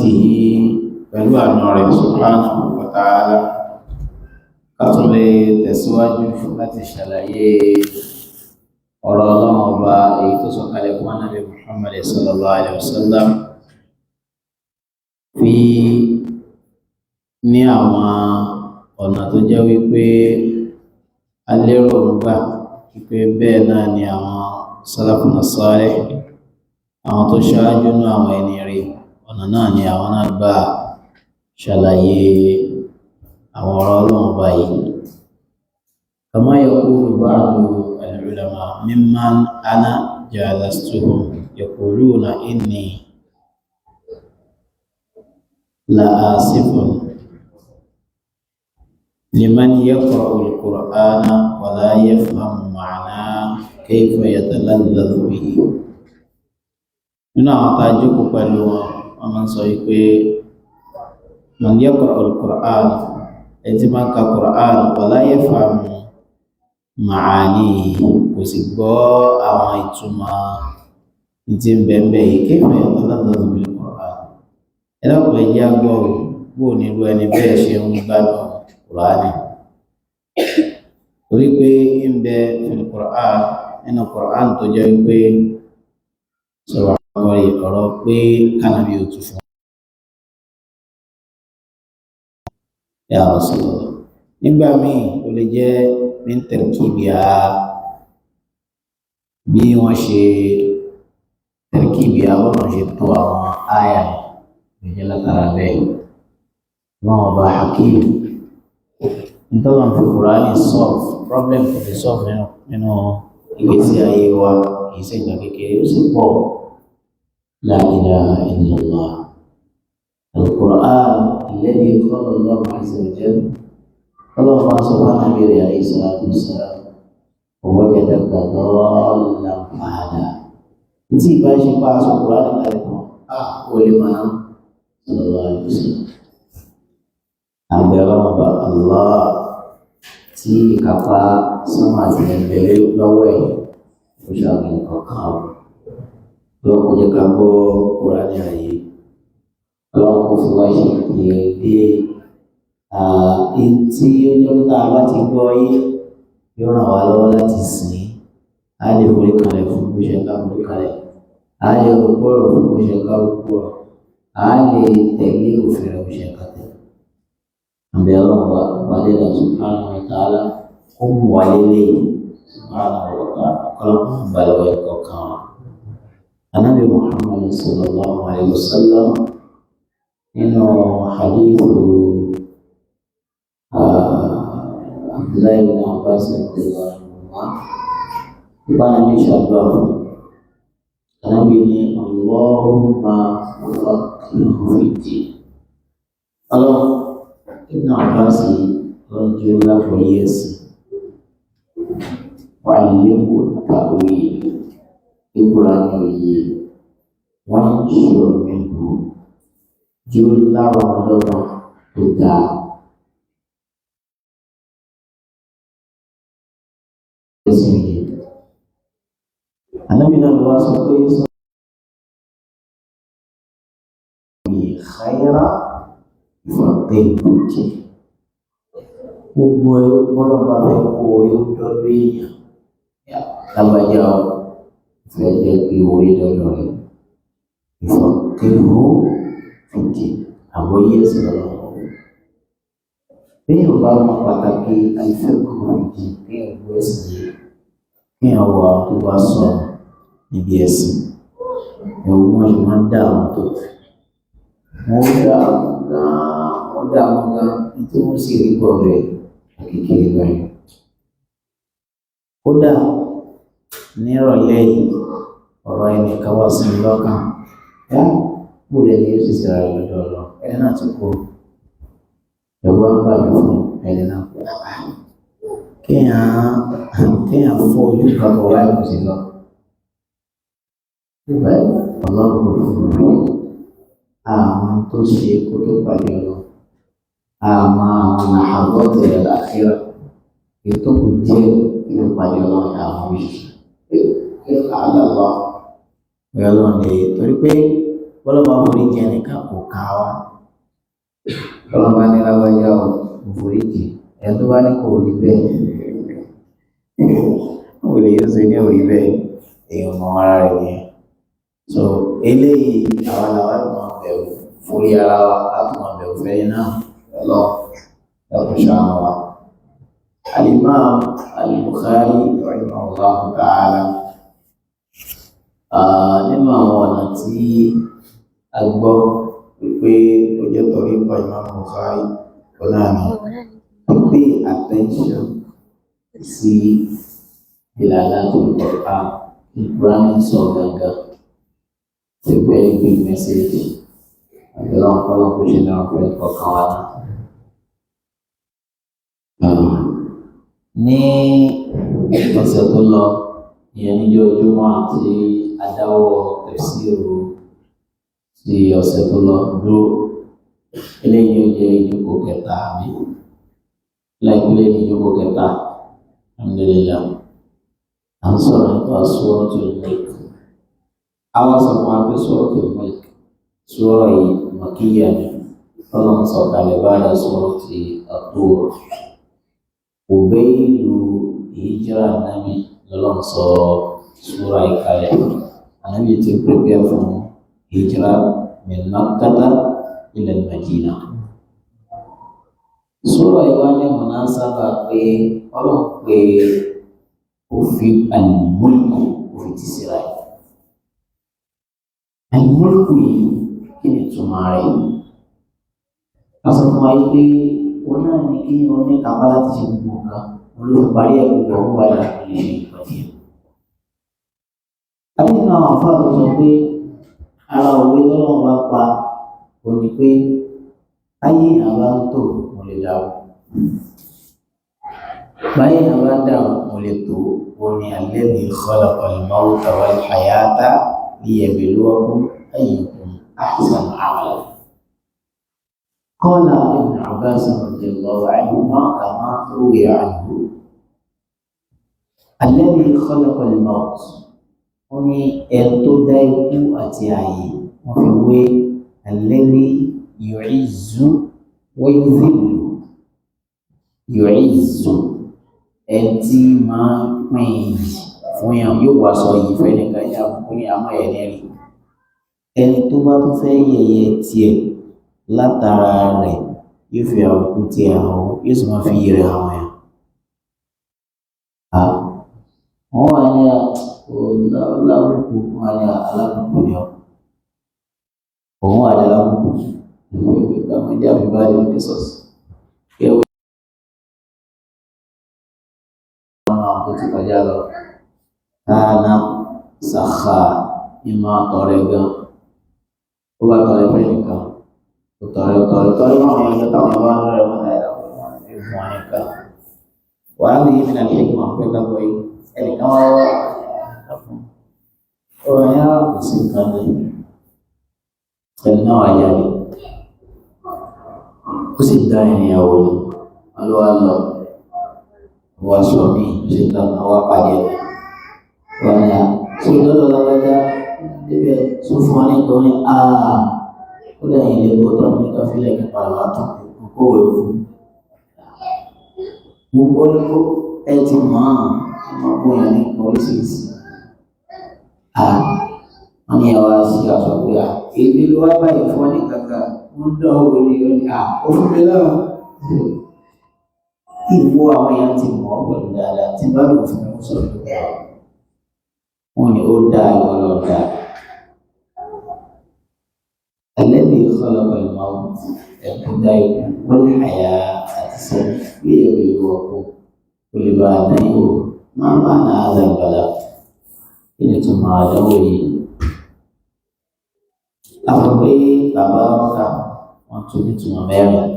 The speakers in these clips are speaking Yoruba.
Rahmatihi, pẹ̀lú àánú rẹ̀ subhanahu wa ta'ala, ká tún lè tẹ̀síwájú láti ṣàlàyé ọ̀rọ̀ Ọlọ́run Ọba èyí tó sọ̀kalẹ̀ fún Ànábì Muhammad sallallahu alayhi wa sallam fi ní àwọn ọ̀nà tó jẹ́ wípé a lérò ń gbà wípé bẹ́ẹ̀ náà ni àwọn salafuna salih, àwọn tó ṣáájú ní àwọn ẹni rí, ọ̀nà náà ni àwọn náà gbà ṣàlàyé àwọn ọ̀rọ̀ Ọlọ́run Ọba yìí. Kama yaqulu ba'du al-ulama mimman ana jalastuhum yaquluna inni la asifun liman yaqra'u al-Qur'ana wa la yafhamu ma'nahu kayfa yataladhdhadhu bihi. Nínú àwọn tá a jókòó pẹ̀lú wọn, wọ́n máa ń sọ wípé man yaqra'u al-Qur'an, ẹni tí máa ń ka Qur'an, wa la yafhamu ma'anihi, kò sì gbọ́ àwọn ìtumọ̀ tí ń bẹ ń bẹ yìí, kayfa yataladhdhadhu bil-Qur'an. Ẹ dákun, ẹ jẹ́ á gbọ́ o, bó ní irú ẹni bẹ́ẹ̀ ṣe ń gbádùn Kùránì? Torí pé ń bẹ fil Qur'an, nínú Qur'an, tó jẹ́ wípé sọ̀rọ̀ ọ̀rọ̀ pé kánábì ò tún fún ya Rasulullah. Nígbà míì, ó lè jẹ́ min tarkibiha, bí wọ́n ṣe tarkibiha, bọ́n ṣe tó àwọn àyà lè jẹ́ látara bẹ́ẹ̀. Wọ́n ọba hakim nítorí wọn fi Kùránì solve problem tó fi solve nínú ìgbésí ayé wa, kì í ṣe ìgbà kékeré, ó sì pọ̀. La ilaha illallah. Al-Qur'an alladhi qala Allah azza wa jalla, ọlọ́run máa sọ fún Ànábì rẹ̀ alayhi salatu wassalam, wajadaka dallan fahada. Tí ìbá ṣe pa aṣọ Kùránì kalẹ̀ kan, á ò lè máa sallallahu alaihi wasallam. Àbẹ̀ Ọlọ́run bá Allah tí ìkápá sánmà àti ẹ̀bẹ̀rẹ̀ lọ́wọ́ ẹ̀, ó ṣàmì nǹkan kan. Ọlọ́run kò jẹ́ ká gbọ́ Kùránì ààyè. Ọlọ́run kò fi wá ṣe déédéé tí ó jẹ́ pé tá a bá ti gbọ́ yé, yóò ràn wá lọ́wọ́ láti sìn ín. Á lè forí kalẹ̀ fún bó ṣe ká forí kalẹ̀, á lè rúkúrò fún bó ṣe ká rúkúrò, á lè tẹ̀lé òfin rẹ̀ bó ṣe ká tẹ̀lé. Àbẹ̀ Ọlọ́run wa wàlẹ́dà subhanahu wa ta'ala kó mú wa lélẹ̀ subhanahu wa ta'ala, kọ́lọ́kọ́ balẹ̀ ẹ̀kọ́ kan wa. Ànábì Muhammad sallallahu alayhi wa sallam, nínú hadithu Abdullahi bin Abbas radiyallahu anhuma, ìbá Nàbí ṣàdúrà fún Ànábì ní Allahumma faqqihhu fid-din. Ọlọ́run, Ibn Abbas lọ́jọ́ lágbọ̀ọ́yé ẹ̀sìn, wa'allimhu at-ta'wil, ìkura ní òye wọ́n ń ṣòro minhu, jí ó láwọn ọlọ́run tó dáa. Ẹ̀sìn òye. Ànábì náà ló wá sọ pé sọ khayra yufaqqihhu fid-din. Gbogbo bọ́lá bá fẹ́ kó orí ó dọ́dọ̀ èèyàn, lágbájá o, fẹ́ jẹ́ kí orí dọ́dọ̀ rẹ̀, yufaqqihhu fid-din, àgbọ́yé ẹ̀sìn lọ́wọ́. Béèyàn bá mọ pàtàkì al-fiqhu fid-din, kéèyàn gbọ́ ẹ̀sìn yìí, kéèyàn wọ àwọn tó bá sọ níbi ẹ̀sìn, ẹ̀wù wọn ṣe máa ń dààmú tó. Wọ́n dààmú gan-an, wọ́n dààmú gan-an, tí wọ́n sì rí bọ̀ rẹ̀ kékeré báyìí. Kódà nírọ̀lẹ́ yìí, ọ̀rọ̀ ẹnìkan wá sí mi lọ́kàn. Yá, bó lẹni yóò sì ṣe ara rẹ̀ lọ́dọ̀ Ọlọ́run? Ẹni náà ti kú. Ẹ̀rù wá ń bà mí fún ẹni náà. Kéèyàn fọ́ ojú kan bọ̀ wáyé, kò sí lọ. Ọlọ́run kò fún mi. Àwọn tó ṣe kó tó pàdé Ọlọ́run. Àmọ́ àwọn lahadhat al-akhirah, ètò kù díẹ̀ kí ó pàdé Ọlọ́run, àwọn òṣìṣẹ́. Àlàlọ́. Ọlọ́run lè torí pé Bọ́lá bá forí jẹ nìkan kò ká wa. Bọ́lá bá ní lágbájá o, kò forí jì. Ẹni tó bá ní kò rí bẹ́ẹ̀, ó lè yóò ṣe ní òrí bẹ́ẹ̀, èèyàn mọ ara rẹ̀ nìyẹn. So eléyìí àwa làwa máa bẹ̀rù forí ara wa, a tún máa bẹ̀rù fẹ́yìn náà lọ lọ́kùn ṣàánú wa. Al-Imam Al-Bukhari rahimahullahu ta'ala, nínú àwọn ọ̀nà tí a gbọ́ wípé ó jẹ́ torí pa Imam Bukhari ọ̀nà ni pay attention sí ìlànà tó kọ̀ọ̀kan Quran sọ gangan. It's a very big message. Àbẹ̀lọ́ ọ̀pọ̀lọpọ̀ kó ṣe náà fẹ́ kọ̀ọ̀kan wa náà. Ní ọ̀sẹ̀ tó lọ, ìyẹn níjọ́ Jímọ̀ àti adáwọ̀ tafsiru ti ọ̀sẹ̀ tó lọ dúró, eléyìí ó jẹ́ ìjókòó kẹta mi láìpẹ́ ní ìjókòó kẹta. Alhamdulillah, à ń sọ̀rọ̀ nípa Suratul Mulk. Àwọn sọ fún wa pé Suratul Mulk, sura yìí makíyà ni, Ọlọ́run sọ kalẹ̀ báyà surati At-Tur òbẹ́ìlú ìhijira Ànábì lọ́lọ́run sọ sura yìí kalẹ̀. Ànábì ti prepare fún hijira min Makkata ila Madina. Sura yìí wá ní munasaba pé Ọlọ́run pé òfin al-mulku òfin ti síra yìí. Al-mulku yìí, kí ni ìtumọ̀ rẹ̀? A sọ fún wa yìí pé òun náà ní kí wọn ní kápá láti ṣe gbogbo nǹkan, wọn ló fi parí ẹ̀ gbogbo ọ̀hún wáyà lè ṣe ìpàdé. Àbí nínú àwọn àfáà tó sọ pé ara òwe tọ́lọ́run bá pa òun ni pé ayé èèyàn bá ń tò, mo lè dàrú. Báyé èèyàn bá ń dàrú, mo lè tò. Òun ni alladhi khalaqal mawta wal hayata liyabluwakum ayyukum ahsanu amala. قال ابن عباس رضي الله عنهما كما روي عنه: الذي خلق الموت، ó ní ẹni tó dá ikú àti ààyè, wọ́n fi wé الذي يعز ويذل. يعز, ẹni tí máa ń pín iyì fún yàn, yóò wá sọ iyì fẹ́ nìkan ní àbùkù ní àmọ́ ẹ̀ ní rí ẹni tó bá tún fẹ́ yẹ̀yẹ́ tiẹ̀ látara rẹ̀, yóò fi àbùkù tiẹ̀ hàn ó, yóò sì máa fi iyì rẹ̀ hàn yàn. Wọ́n wà ní lábùkù, wọ́n ní alábùkù ni ọ́, òun wà ní alábùkù kàmá jẹ́ àbíbáyé ní sọ́ọ̀sì. Kẹwẹ́ àwọn tó ti kọjá lọ káàná sàkà ìmọ̀ àtọ̀rẹ́ gan, ó bá tọrẹ fẹ́ nìkan, ó tọrẹ tọrẹ tọrẹ wọn àwọn ẹgbẹ́ táwọn wá lọ́rẹ̀ wọn náà ẹ̀fún wọn nìkan. Wàá lè yí mi náà lè mọ̀ pé kágbọ́ yìí ẹnìkan wá wá ọ̀rọ̀ yẹn kò sí nǹkan ní ẹni náà wà jáde, ó sì dá ènìyàn wò ní wọn ló wá lọ wá sọ mí, ó sì dá wọn wá pàdé ẹ wọn ni à sí lọ́dọ̀ lágbájá níbẹ̀ tó fún wọn ní nǹkan ní àà ó lẹ́yìn ilé kó tọ́ ní káfílẹ̀ nípa àwọn àtúnkù kó wẹ̀ fún gbogbo ní ẹ ti mọ̀ ọ́n ọmọ bóyá ní nǹkan oríṣiríṣi. À wọ́n ní àwa sí aṣọ pé à èmi ló wá báyìí fún ọ ní kankan ń dán owó ní ó ní à ó fún mi náà. Ìwọ àwọn èèyàn ti mọ̀ ọ́ pẹ̀lú dáadáa tí bá lò fún mi sọ̀rọ̀ tó dáa. Wọ́n ní ó dáa ìwọ lọ dáa. الذي خلق الموت ẹ̀kúndà ikú والحياة àti sẹ́ni ليبلوكم kó lè bá a dán yín wò. ما معنى هذا البلاء؟ Kí ni ìtumọ̀ àdánwò yìí? Àwọn pé bàbá ọkà wọn tún nítumọ̀ mẹ́rin.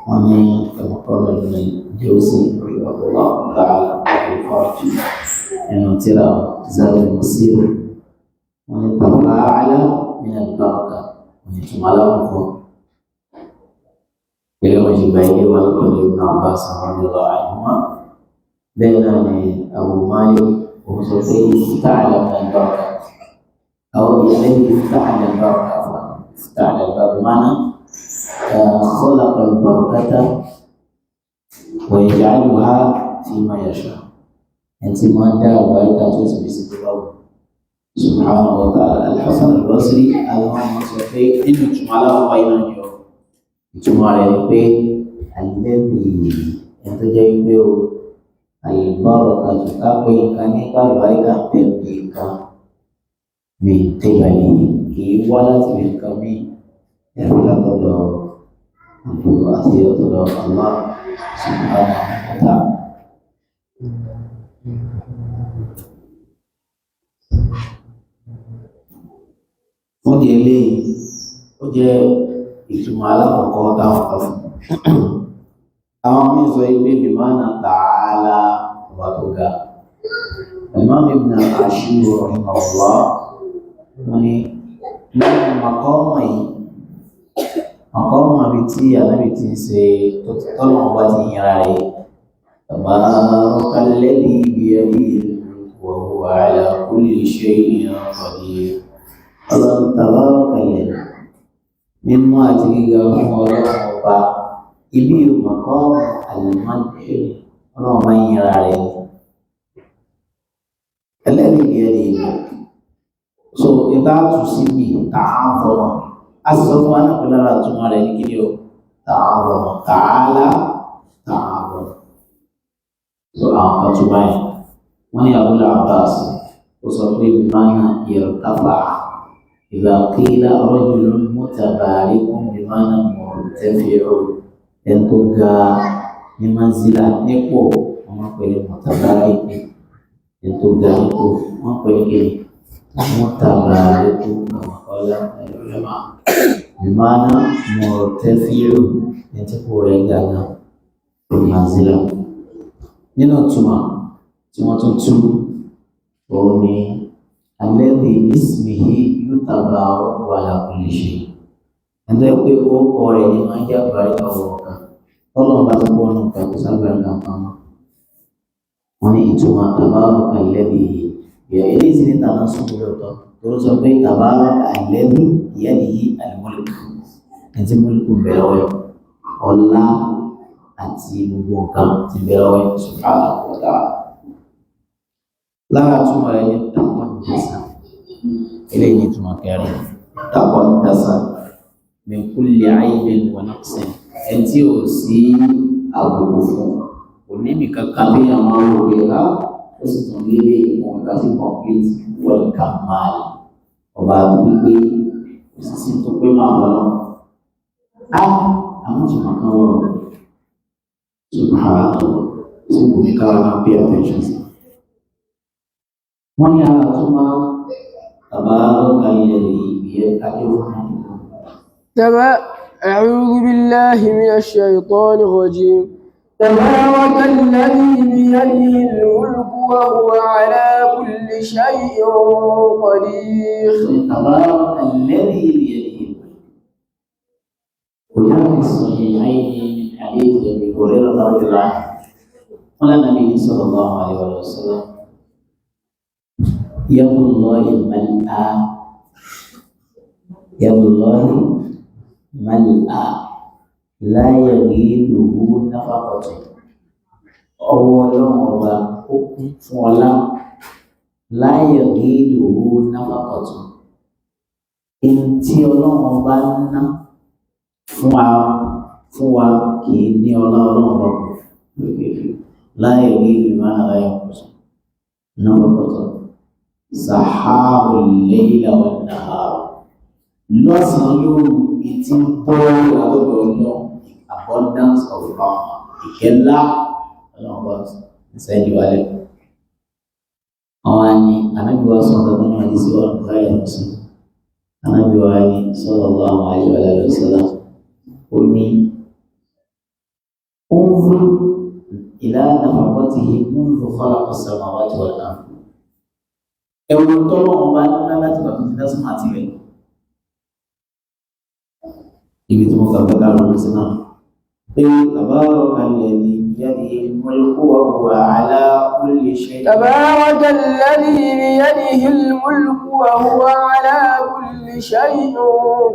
Wọ́n ní ẹ̀mọ́kọ́lọ́ ní Jọ́sí rahimahullah ta'ala al-Farj nínú tírà Zadul Masir. Wọ́n ní tafa'ala min al-baraka, wọ́n ní ìtumọ̀ alákọ̀ọ́kọ́. Gẹ́gẹ́ wọ́n ṣe gba ilé wa lọ́dọ̀ Ibn Abbas radiyallahu anhuma. Bẹ́ẹ̀ náà ni Abu Malik òun sọ pé ta'ala min al-baraka. أو الذي افتعل البركة، عفوا، افتعل البركة بمعنى خلق البركة ويجعلها فيما يشاء. أنت ما دار بركة جزء سبحانه وتعالى. الحسن البصري اللهم صل إنه جماله بين اليوم جماله الذي أنت جايبه البركة تقوي كنيك البركة تبقى من قبله كي ولا تبقى من الله سبحانه وتعالى. Fún di eléyìí, ó jẹ́ ìtumọ̀ alákọ̀ọ́kọ́ táwọn kan fún. Àwọn míì sọ pé bimana ta'ala, ọba tó ga. Imam Ibn Ashur rahimahullah, wọ́n ní nínú maqama yìí, maqama bíi tí Ànábì ti ń ṣe tọ́lọ́wọ́n bá ti yẹra rẹ̀, tabarakalladhi biyadihi al-mulku wa huwa ala kulli shay'in qadir. Ọlọ́run tabarakal, mímọ́ àti gíga fún Ọlọ́run ọba. Ibi maqam al-madh, Ọlọ́run bá ń yẹra rẹ̀, alladhi biyadihi al-mulk. So ìta tù síbi ta'azama, a sì sọ fún wa náà pé lára àtúmọ̀ rẹ̀ ní kíni o, ta'azama, ta'ala, ta'azama. So àwọn kan tún báyìí, wọ́n ní Abul Abbas ó sọ pé bimana irtafa'a, idha qila rajulun mutabarikun bimana murtafi'u, ẹni tó ga ní manzila, nípò, wọ́n máa ń pè ní mutabarik. Ẹni tó ga nípò, wọ́n pè ní kíni, mutabarik, kama qala al-ulama, bimana murtafi'u, ẹni tí kò rẹ̀ ga gan ní manzila. Nínú ìtumọ̀ tí wọ́n tún tú, òun ni alladhi bismihi yutabaraku ala kulli shay, ẹni tó yẹ pé orúkọ rẹ̀ ní máa ń jẹ́ àbáríkà ọ̀rọ̀ kan, tọ́lọ́run bá ti kó ọ̀nà kan, kò sábàríkà kan mọ́. Wọ́n ní ìtumọ̀ tabaraka alladhi yẹ eléyìí sì ní tàná sùn lóòótọ́, tó sọ pé tabaraka alladhi biyadihi al-mulk, ẹni tí múlùkù ń bẹ lọ́wọ́ ẹ̀, ọlá àti gbogbo nǹkan ti bẹ lọ́wọ́ ẹ̀, subhanahu wa ta'ala. Lára túmọ̀ rẹ̀ ní taqaddasa, eléyìí ní ìtumọ̀ kẹrin, taqaddasa min kulli aybin wa naqsin, ẹni tí ò sí àbùkù fún, kò níbi kankan bí àwọn olùgbé ha, ó sì tún lé ìwọ̀n nǹkan sí complete wal kamal, ọba pípé, kò sì sí tó pé máa wọ̀ lọ. Á àwọn ìtumọ̀ kan wọ̀ subhanallah tí kò ní kára máa pay attention sí. Wọ́n ní ara tó máa tabaraka alladhi biyadihi. أعوذ بالله من الشيطان الرجيم. تبارك الذي بيده الملك وهو على كل شيء قدير. تبارك الذي بيده الملك. وجاء في الصحيحين من حديث ابي هريره رضي الله عنه، قال النبي صلى الله عليه وسلم: يد الله ملأى، يد الله ملأى لا يغيده نفقة. Ọwọ́ Ọlọ́run ọba ó kún fún ọlá, لا يغيضه نفقة, ẹni tí Ọlọ́run ọba ń ná fún wa kì í ní ọlá Ọlọ́run ọba kù. لا يغيض بمعنى لا ينقص نفقة. سحاء الليل والنهار, lọ́sàn-án lóru, ìtì ń bọ́ látọ̀dọ̀ Ọlọ́run, abundance of rahma, ìkẹ́ ńlá Ọlọ́run bá ń sẹ́yìn wálé. Àwọn àni Ànábì wa sọ ọ̀gá nínú àdìsí wọn Bukhari Muslim. Ànábì wa ní sallallahu alaihi wa sallam, ó ní: انظر إلى نفقته منذ خلق السماوات والأرض. Ẹ̀wọ̀n tọ́lọ́ ọba ńlá láti bàtú ti dá sánmà àtilẹ̀. Ibi tí mo kà bẹ́ẹ̀ ká lóun sí náà pé tabaraka alladhi. بيده الملك وهو على كل شيء. تبارك الذي بيده الملك وهو على كل شيء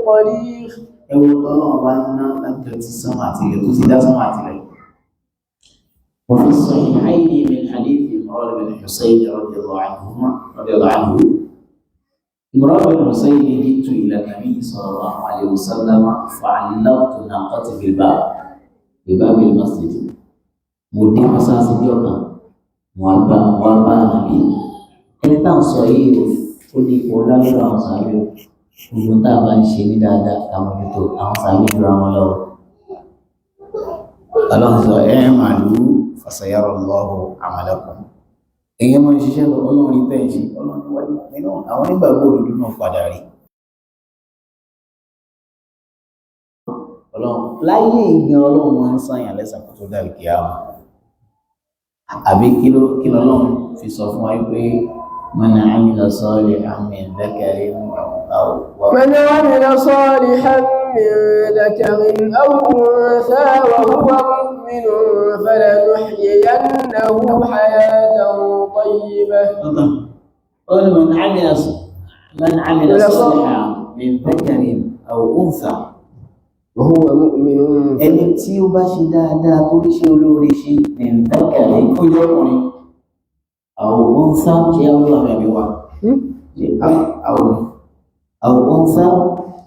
قدير. Ẹ wo tọ́lọ́run bá ń ná láti ti sánmà àtìlẹ̀ tó ti dá sánmà àtìlẹ̀. وفي الصحيحين من حديث عمران بن حسين رضي الله عنهما رضي الله عنه عمران بن حسين جئت إلى النبي صلى الله عليه وسلم فعلقت ناقتي بالباب بباب المسجد. Mo dé mọ́sáàsì ní ọ̀nà wọn bá nàbí ẹni tá à ń sọ yìí ó ní ipò ńlá lọ́dọ̀ àwọn sàábé. Gbogbo tá a bá ń ṣe ní dáadáa ká mójútó, àwọn sàábé jura wọn lọ. Ọlọ́run sọ ẹ màlúù fasayarallahu amalakum. Èyí máa ń ṣiṣẹ́ lọ, Ọlọ́run rí bẹ́ẹ̀ ṣe, Ọlọ́run ní wájú nínú àwọn onígbàgbọ́ òdodo náà padà rí. Ọlọ́run láyé ìgbìn Ọlọ́run máa ń sànyàn lẹ́sàn kó tó dàbí kí á mọ̀. Àbí kí ló kí lọ́lọ́run fi sọ fún wa pé man amila salihan min dhakarin aw من عمل صالحا من ذكر أو أنثى وهو مؤمن فلنحيينه حياة طيبة. قال من عمل صالحا من ذكر أو أنثى وهو مؤمن. Ẹni tí ó bá ṣe dáadáa tó rí ṣe olóore ṣe من ذكر ó jẹ́ ọkùnrin أو أنثى ṣe àwọn àmì àbí wa ṣe أو أنثى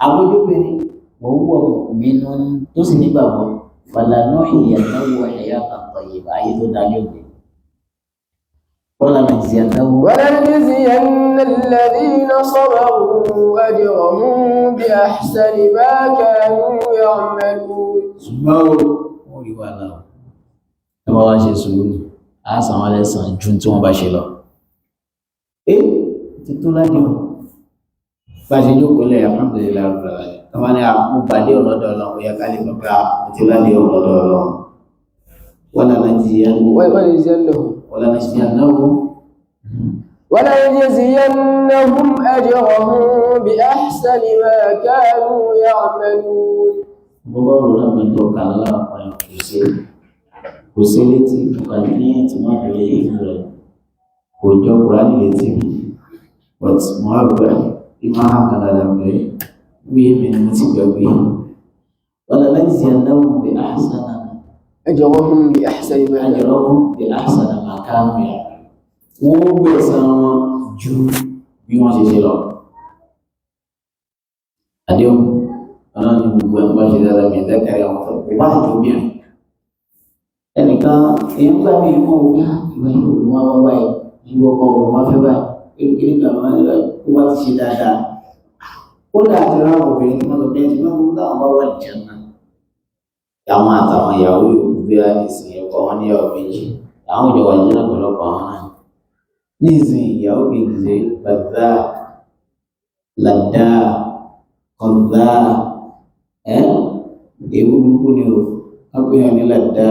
àbójóbìnrin وهو مؤمن tó sì nígbàgbọ́ فلنحيينه حياة طيبة ayé tó dáa ní òde ولنجزينه ولنجزين الذين صبروا أجرهم بأحسن ما كانوا يعملون. Ṣùgbọ́n o wọ́n rí wàhálà o, ẹ bá wá ṣe sùúrù á san wọn lẹ́san ju tí wọ́n bá ṣe lọ. Ẹ ti tó ládìí o, bá a ṣe jókòó lẹ̀ alhamdulillahi rabbil alamin tó bá ní mo gbàdé ọlọ́dọ̀ Ọlọ́run ó yẹ ká lè mọ̀ pé mo ti ládìí ọlọ́dọ̀ Ọlọ́run ولنجزينهم ولنجزينهم ولنجزينهم ولنجزينهم أجرهم بأحسن ما كانوا يعملون. Bó bá rò náà pé tó kà lọ́la ọ̀pọ̀ kò sí kò sí létí kò ní tí wọ́n lè ìlú rẹ̀ kò jọ Kùránì létí mi, but mo wá gbà ìmọ̀ àkàn dáadáa pé wíyé mi ni mo ti gbàgbé ولنجزينهم بأحسن أجرهم بأحسن ما كانوا أجرهم بأحسن ما كانوا يعملون. Wọ́n gbẹ̀san wọn ju bí wọ́n ṣe ṣe lọ. Àdéhùn Ọlọ́run ní gbogbo ẹ̀ ń bá ṣe dáadáa mi lẹ́kẹ̀rẹ́ àwọn tó kò bá àjò bírin. Ẹnìkan èyí ń gbà mí mọ́ òun ìwà yìí òun wá wá báyìí, ìwọ ọkọ òun wá fẹ́ báyìí, kékeré kan wá lọ kó wá ti ṣe dáadáa. Kódà àti ráwọ̀ obìnrin tí wọ́n sọ pé ẹni tí wọ́n mú táwọn bá wà jẹun náà. Àwọn àtàwọn ìyàwó yòókù bí a ìsìn ẹ̀kọ́ wọn níyàwó méjì, àwọn ìjọba jẹ́ ọ̀pọ̀lọpọ̀ àwọn náà. Ní ìsìn ìyàwó kejì ṣe bàtà làdá kọ̀dá ẹ́ ewu burúkú ni o wọ́n pè é ní làdá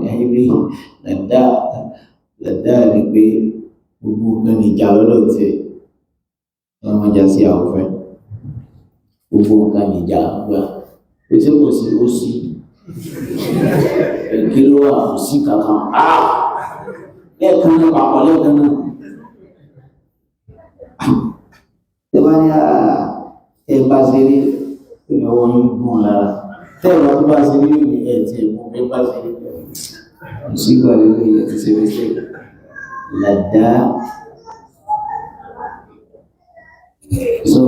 ẹ̀yìn làdá làdá ni pé gbogbo nǹkan ní ìjà lọ́dọ̀ tiẹ̀ wọ́n máa já sí àwòfẹ́ gbogbo nǹkan ní ìjà gbà pé tí kò sí ó sí kí ló wà kò sí kankan lẹ́ẹ̀kan náà papọ̀ lẹ́ẹ̀kan náà tẹ́ bá ní ẹ bá ṣe rí ìnáwó yín gùn lára tẹ́ ẹ bá tó bá ṣe rí ní ẹ tí ẹ mú bí bá ṣe rí kò sí ìgbà lórí ẹ ti ṣe mistake làdá. So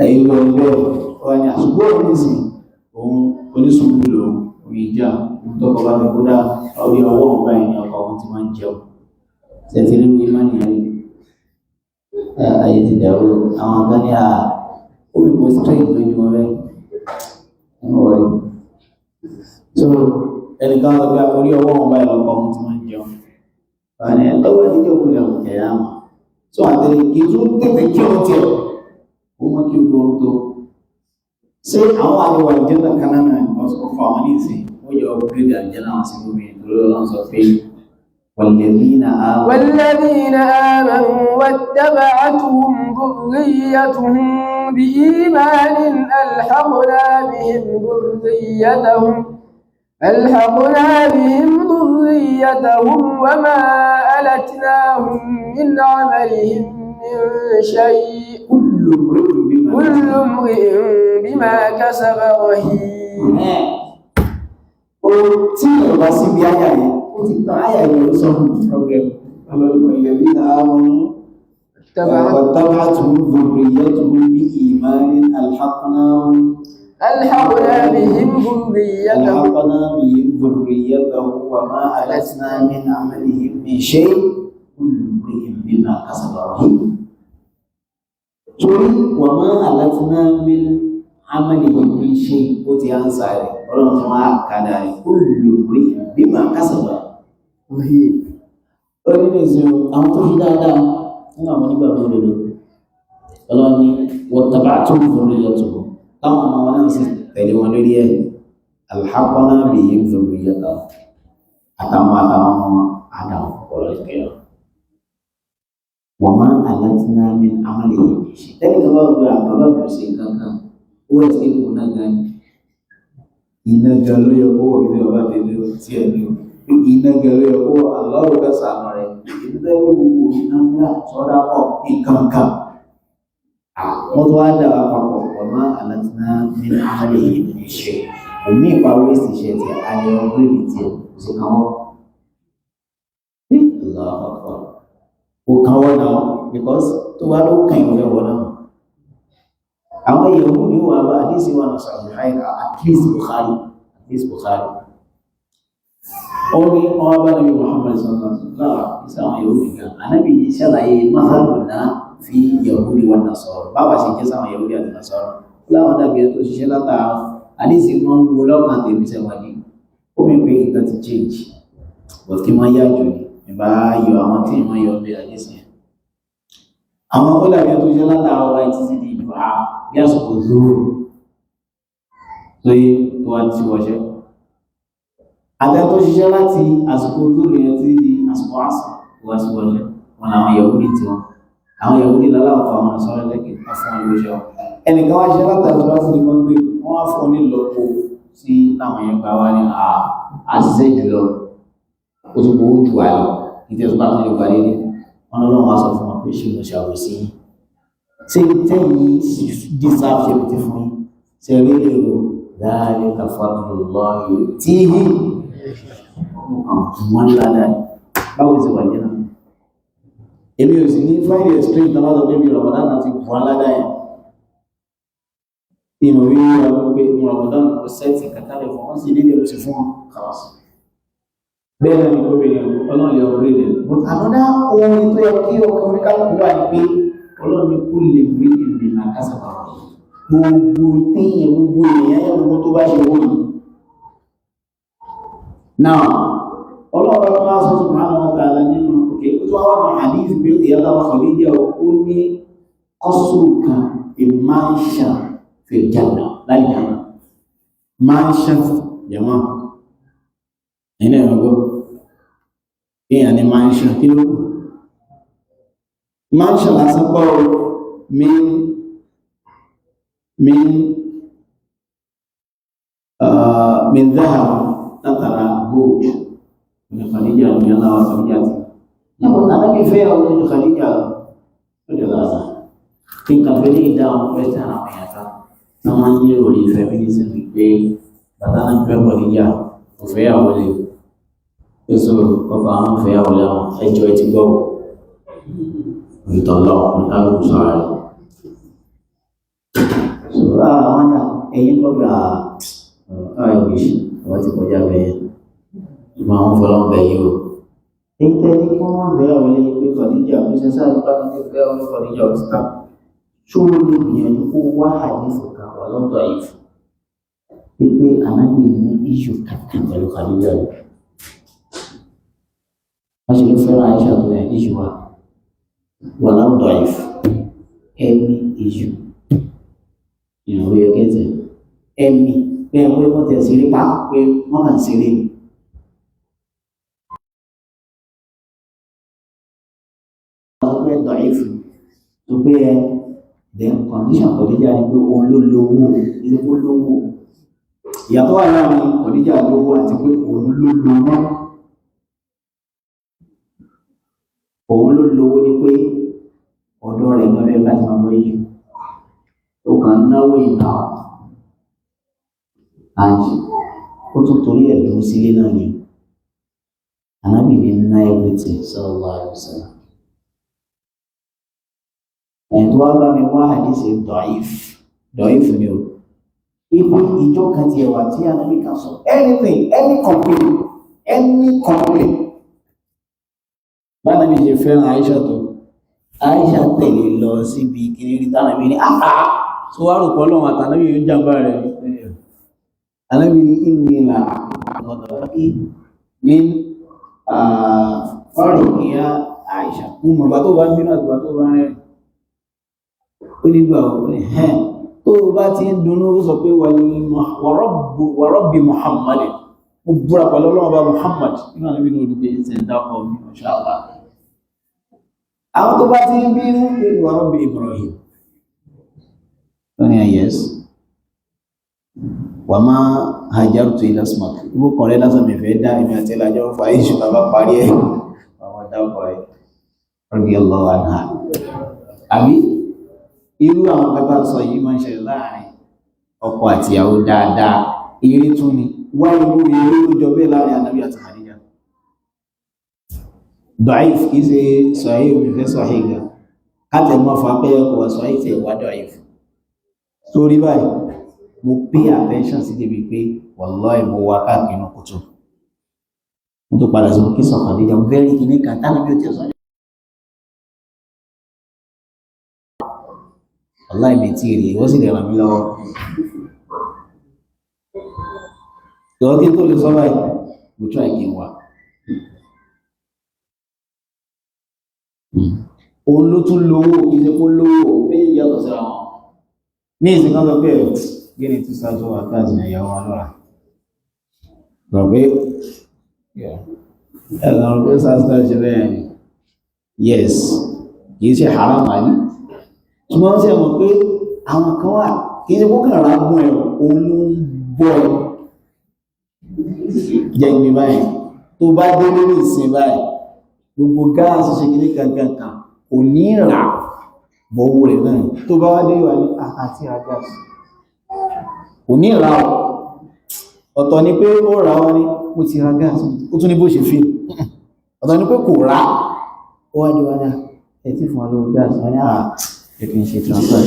ẹ̀yin lọ bẹ́ẹ̀ wọ́n ní àṣùgbọ́n òun nìsín òun oníṣòwò lòun òun ìjà òun tọkọ bá mi kódà orí ọwọ́ òun báyìí ní ọkọ òun ti máa ń jẹun ṣètìlú ìmánì rí ayé ti dàrú àwọn kan ní à omi kò straight lójú wọn bẹ́ẹ̀ ẹ mọ̀ wọlé. So ẹnìkan lọ pé orí ọwọ́ òun báyìí lọkọ òun ti máa ń jẹun wọn ni lọ́wọ́ ẹni tó kúlẹ̀ òun kẹ̀yà mọ̀ so àtẹ̀lé kì í tún tètè kí òun tiẹ̀ ó mọ kí ogun orun tó ṣé àwọn àlewà ìjẹ́nà kan náà wọ́n sọ fún àwọn ní ìsìn wọ́n yọ upgrade àjẹ́nà àwọn sí gómìnà ìdúró lọ́wọ́ sọ pé والذين آمنوا والذين آمنوا واتبعتهم ذريتهم بإيمان ألحقنا بهم ذريتهم ألحقنا بهم ذريتهم وما ألتناهم من عملهم من شيء كل امرئ بما كل امرئ بما كسب رهين. Ó tí ìrọ̀bá síbi àyà yẹn, ó ti tán àyà yẹn ló sọ fún problem. الذين آمنوا اتبعت واتبعتهم ذريتهم بإيمان ألحقناهم ألحقنا بهم ذريتهم ألحقنا بهم ذريتهم وما ألتنا من عملهم من شيء كل امرئ بما كسب رهين. Torí وما ألتنا من عملهم من شيء, ó ti ánsà rẹ̀, ọlọ́run tí wọ́n á kàdà rẹ̀, كل امرئ بما كسب رهين. Ó ní lè ṣe àwọn tó fi dáadáa nínú àwọn onígbàgbọ́ òdodo, ọlọ́run ní واتبعتهم ذريتهم, táwọn ọmọ wọn náà sì tẹ̀lé wọn lórí ẹ̀, ألحقنا بهم ذريتهم, àtàwọn ọmọ àdàwọn ọ̀rọ̀ ìkẹyọ. وما ألتنا من عملهم من شيء. Tẹ́lẹ̀ tó bá gbé àbábá mi ò ṣe nǹkan kan, ó wẹ̀ sí ipò náà gan ni, Iná gan ló yẹ kó wọ̀ kí bàbá tèmi ó tiẹ̀ ní o, pé iná gan ló yẹ kó wọ̀, aláwọ̀ ká sànù rẹ̀, èyí tó yẹ kó gbogbo iná ńlá sọ́dá pọ̀ nǹkan kan, wọ́n tó wá dà wá papọ̀. وما ألتنا من عملهم من شيء, òmí ìpa wíṣì ṣe tiẹ̀, alẹ́ ọgbẹ́rì tiẹ̀ kò sí kan wọ́n. Allahu Akbar. Kò kàn wọ́n náà, because tó bá ló kàn yín fẹ́ wọ́n náà. Àwọn Yahudi ni wà bá àdísì wà náà Sahihain, at least Bukhari, at least Bukhari. Ó ní wọ́n bá Nàbí Muhammad sallallahu alaihi wasallam, ìsá àwọn Yahudi gan. Ànábì yìí ṣàlàyé mathaluna fi Yahudi wan Nasara. Báwa ṣe jẹ́ sáwọn Yahudi àti Nasara. Láwọn dàbí ẹni tó ṣiṣẹ́ látara àdísì wọn ń wo lọ́kàn tèmi sẹ́wọ̀n ní. Ó mi pé nǹkan ti change. But kí wọ́n yá jù ní ìbá yọ àwọn tí ìwọ̀n yọ bí àdísì yẹn. Àwọn ó dàbí ẹni tó ṣiṣẹ́ látara ọba títí di ìdùá bí àsìkò zoro tó yé tó wá ti wọṣẹ́. Àtẹ tó ṣiṣẹ́ láti àsìkò zoro yẹn títí di àsìkò àsà tó wá sí wọṣẹ́. Wọn làwọn Yahudi tiwọn. Àwọn Yahudi láláwọ̀ fún àwọn sọ́rọ̀ lẹ́kẹ̀ẹ́ wọ́n fún wọn lóṣẹ́ wọn. Ẹnìkan wá ṣiṣẹ́ látara ọba títí di mọ́gbé, wọ́n wá fún un ní lọ́pọ̀ sí táwọn yẹn gbà wá ní àṣìṣe jùlọ, ó tún gbowó jù wá lọ, ìtẹ̀sùn bá tún lè gbà dédé wọn lọ́wọ́ wá sọ fún wọn pé ṣé mo ṣàbòsí yín, ṣé tẹ́yìn deserve ṣe ti fún yín, ṣe rí èrò ذلك فضل الله يؤتيه wọn ládàá. Báwo ṣe wà jẹ́ náà, Èmi ò sì ní find it strange tó bá sọ pé bí Ramadan náà ti bùn aládàá yẹn, ìmọ̀ wí wá pé ní Ramadan kò sẹ́ẹ̀tì kàtàlẹ̀ fún wọn sì dédé oṣù fún wọn kàwáṣ. Bẹ́ẹ̀ náà ni gómìnà ọlọ́run lè ọ̀rẹ́ rẹ̀, but another orin tó yẹ kí ọkàn oníkálukú wà ní pé ọlọ́run ní kó lè rí ìrìnà kásábà, gbogbo téèyàn, gbogbo èèyàn yẹn, gbogbo tó bá ṣe wó yìí. Now ọlọ́run bá wá sọ subhanahu wa ta'ala nínú òkè tó wá wà ní hadith bí ìyá wa Khadija, ó ní kọ́sù kan, a mansion fil janna, láì jàmá mansion jàmá ẹ̀yin náà gbọ́ èèyàn ní mansion, kí ló kù? Mansion lásán kọ́ o, min dhahab, látara gold ní Khadija ní aláwọ̀ Khadija ti níbo tàbí fẹ́ ọdún ju Khadija lọ ó jọ lásán. Kí n kàn fẹ́ lè dá àwọn question àwọn èèyàn kan tí wọ́n ń yí orí feminism pé bàtà náà fẹ́ Khadija kò fẹ́ yàwó lé èso ọkọ̀ àwọn fẹ́ yàwó lé àwọn ẹjọ́ ẹ ti gbọ́ ìtọ̀lọ́ oníkálukú sọ̀rọ̀ rẹ̀. Sọ̀rọ̀ àwọn ní ẹ̀yìn gbọ́dọ̀ àìwíṣ àwọn ti kọjá bẹ́ẹ̀, ṣùgbọ́n àwọn fọlọ́n bẹ̀ yìí o. Èyí tẹ́ ní kí wọ́n bẹ̀ yàwó lé pé Khadija kò ṣe sáré bá ní bẹ̀ yàwó lé Khadija ò ti ta. Ṣó lè gbìyànjú kó wá àdéhùn kan wà lọ́dọ̀ yìí fún? Pípé ànábì ní issue kankan pẹ̀lú Khadija rẹ̀. Wọ́n ṣe ló fẹ́ràn Aisha tó yẹ issue wa. Wà lọ́dọ̀ yìí fún. Any issue. Ìrànwọ́ yẹ kẹ́tẹ̀. Ẹni pé pé wọ́n tẹ̀ sí rí pa pé wọ́n kàn sí rí ni. Àwọn pé dọ̀ífù tó pé ẹ then condition Khadija ni pé òun ló lówó, ilé kó lówó. Ìyàtọ̀ wà láàrin Khadija lówó àti pé òun ló lówó. Òun ló lówó ni pé ọ̀dọ́ rẹ̀ lọ́rẹ́ láti máa bọ́ yìí. Ó kàn ń náwó ìná àjì. Ó tún torí ẹ̀ dúró sílé náà ni. Ànábì ní ná everything sallallahu alaihi wasallam. Ẹ̀ tó wá bá mi wá àdìsí dọ̀ìf. Dọ̀ìf ni o. Ibi ìjọ kan ti ẹ̀wà tí Ànábì kan sọ anything, any complaint, any complaint. Bánabi ṣe fẹ́ràn Aisha tó. Aisha tẹ̀lé lọ síbi kiri rí tánàbí ní àhá tó wá rò pọ̀ lọ́wọ́ àtànábì yóò jàmbá rẹ̀. Ànábì ní inni la ọ̀dọ̀ ní ọ̀rọ̀ ìyá Aisha. Mo mọ̀ bá tó bá ń bínú àtìgbà tó bá ń rẹ̀. Ó nígbà ó ní ẹ̀ tó bá ti ń dunnú ó sọ pé wa rabbi Muhammad. Mo búra pẹ̀lú Ọlọ́run bá Muhammad. Nínú ànábì ní olùgbé ṣe ń dákọ̀ mi, masha Allah. Àwọn tó bá ti ń bínú yóò wa rabbi Ibrahim. Ó ní yes. Wà máa hajartu ila smak. Ibú kan rẹ̀ lásán mi fẹ́ dá èmi àti ìlàjọ́ fa iṣu bàbá parí ẹ̀. Àwọn dákọ̀ rẹ̀. Radiyallahu anha. Àbí irú àwọn kẹta sọ yìí máa ń ṣẹlẹ̀ láàrin ọkọ àti ìyàwó dáadáa. Eré tún ni. Wá irú eré tó jọ bẹ́ẹ̀ láàrin Ànábì àti Khadija. Da'if kìí ṣe sahih mi fẹ́ sahih gan. Káàtẹ̀ mọ́ fún apẹ́yẹ kò wá sahih tí ẹ̀ wá da'if. Torí báyìí, mo pay attention sí débi pé wallahi mo wá káàkiri inú kùtù. Mo tó padà sí mo kí sọ Khadija, mo fẹ́ rí kinní kan tánà bí ó ti sọ. Wallahi mi tí ì rí, wọ́n sì lè ràn mí lọ́wọ́. Ìwọ́n kí n tó lè sọ báyìí, mo try kí n wà. Òun ló tún lówó, kì í ṣe kó lówó, méjèèjì yàtọ̀ síra wọn. Ní ìsìn kan sọ pé gíní tí sáájú wa káàdì ìyàwó wa lọ́ra. Rọ̀ pé ẹ̀rọ pé sáájú ṣe bẹ́ẹ̀ ni. Yes, kì í ṣe haram àní. Ṣùgbọ́n ṣe mọ̀ pé àwọn kan wà kì í ṣe kó kàn rà gún ẹ̀, òun ló ń bọ̀ ẹ̀. Jẹ́ ìgbé báyìí, tó bá dé lórí ìsìn báyìí, gbogbo gáàsì ṣe kìíní kankan kan kò ní rà bọ̀wọ̀ rẹ̀ náà tó bá wá dé wà ní àti ra gáàsì kò ní rà ọ́. Ọ̀tọ̀ ni pé ó rà ọ́ ní mo ti ra gáàsì, ó tún ní bó ṣe fi. Ọ̀tọ̀ ni pé kò rà ó wá dé wá ní ẹ tí fún wa lówó gáàsì, wọ́n ní àà ẹ fi ń ṣe transfer.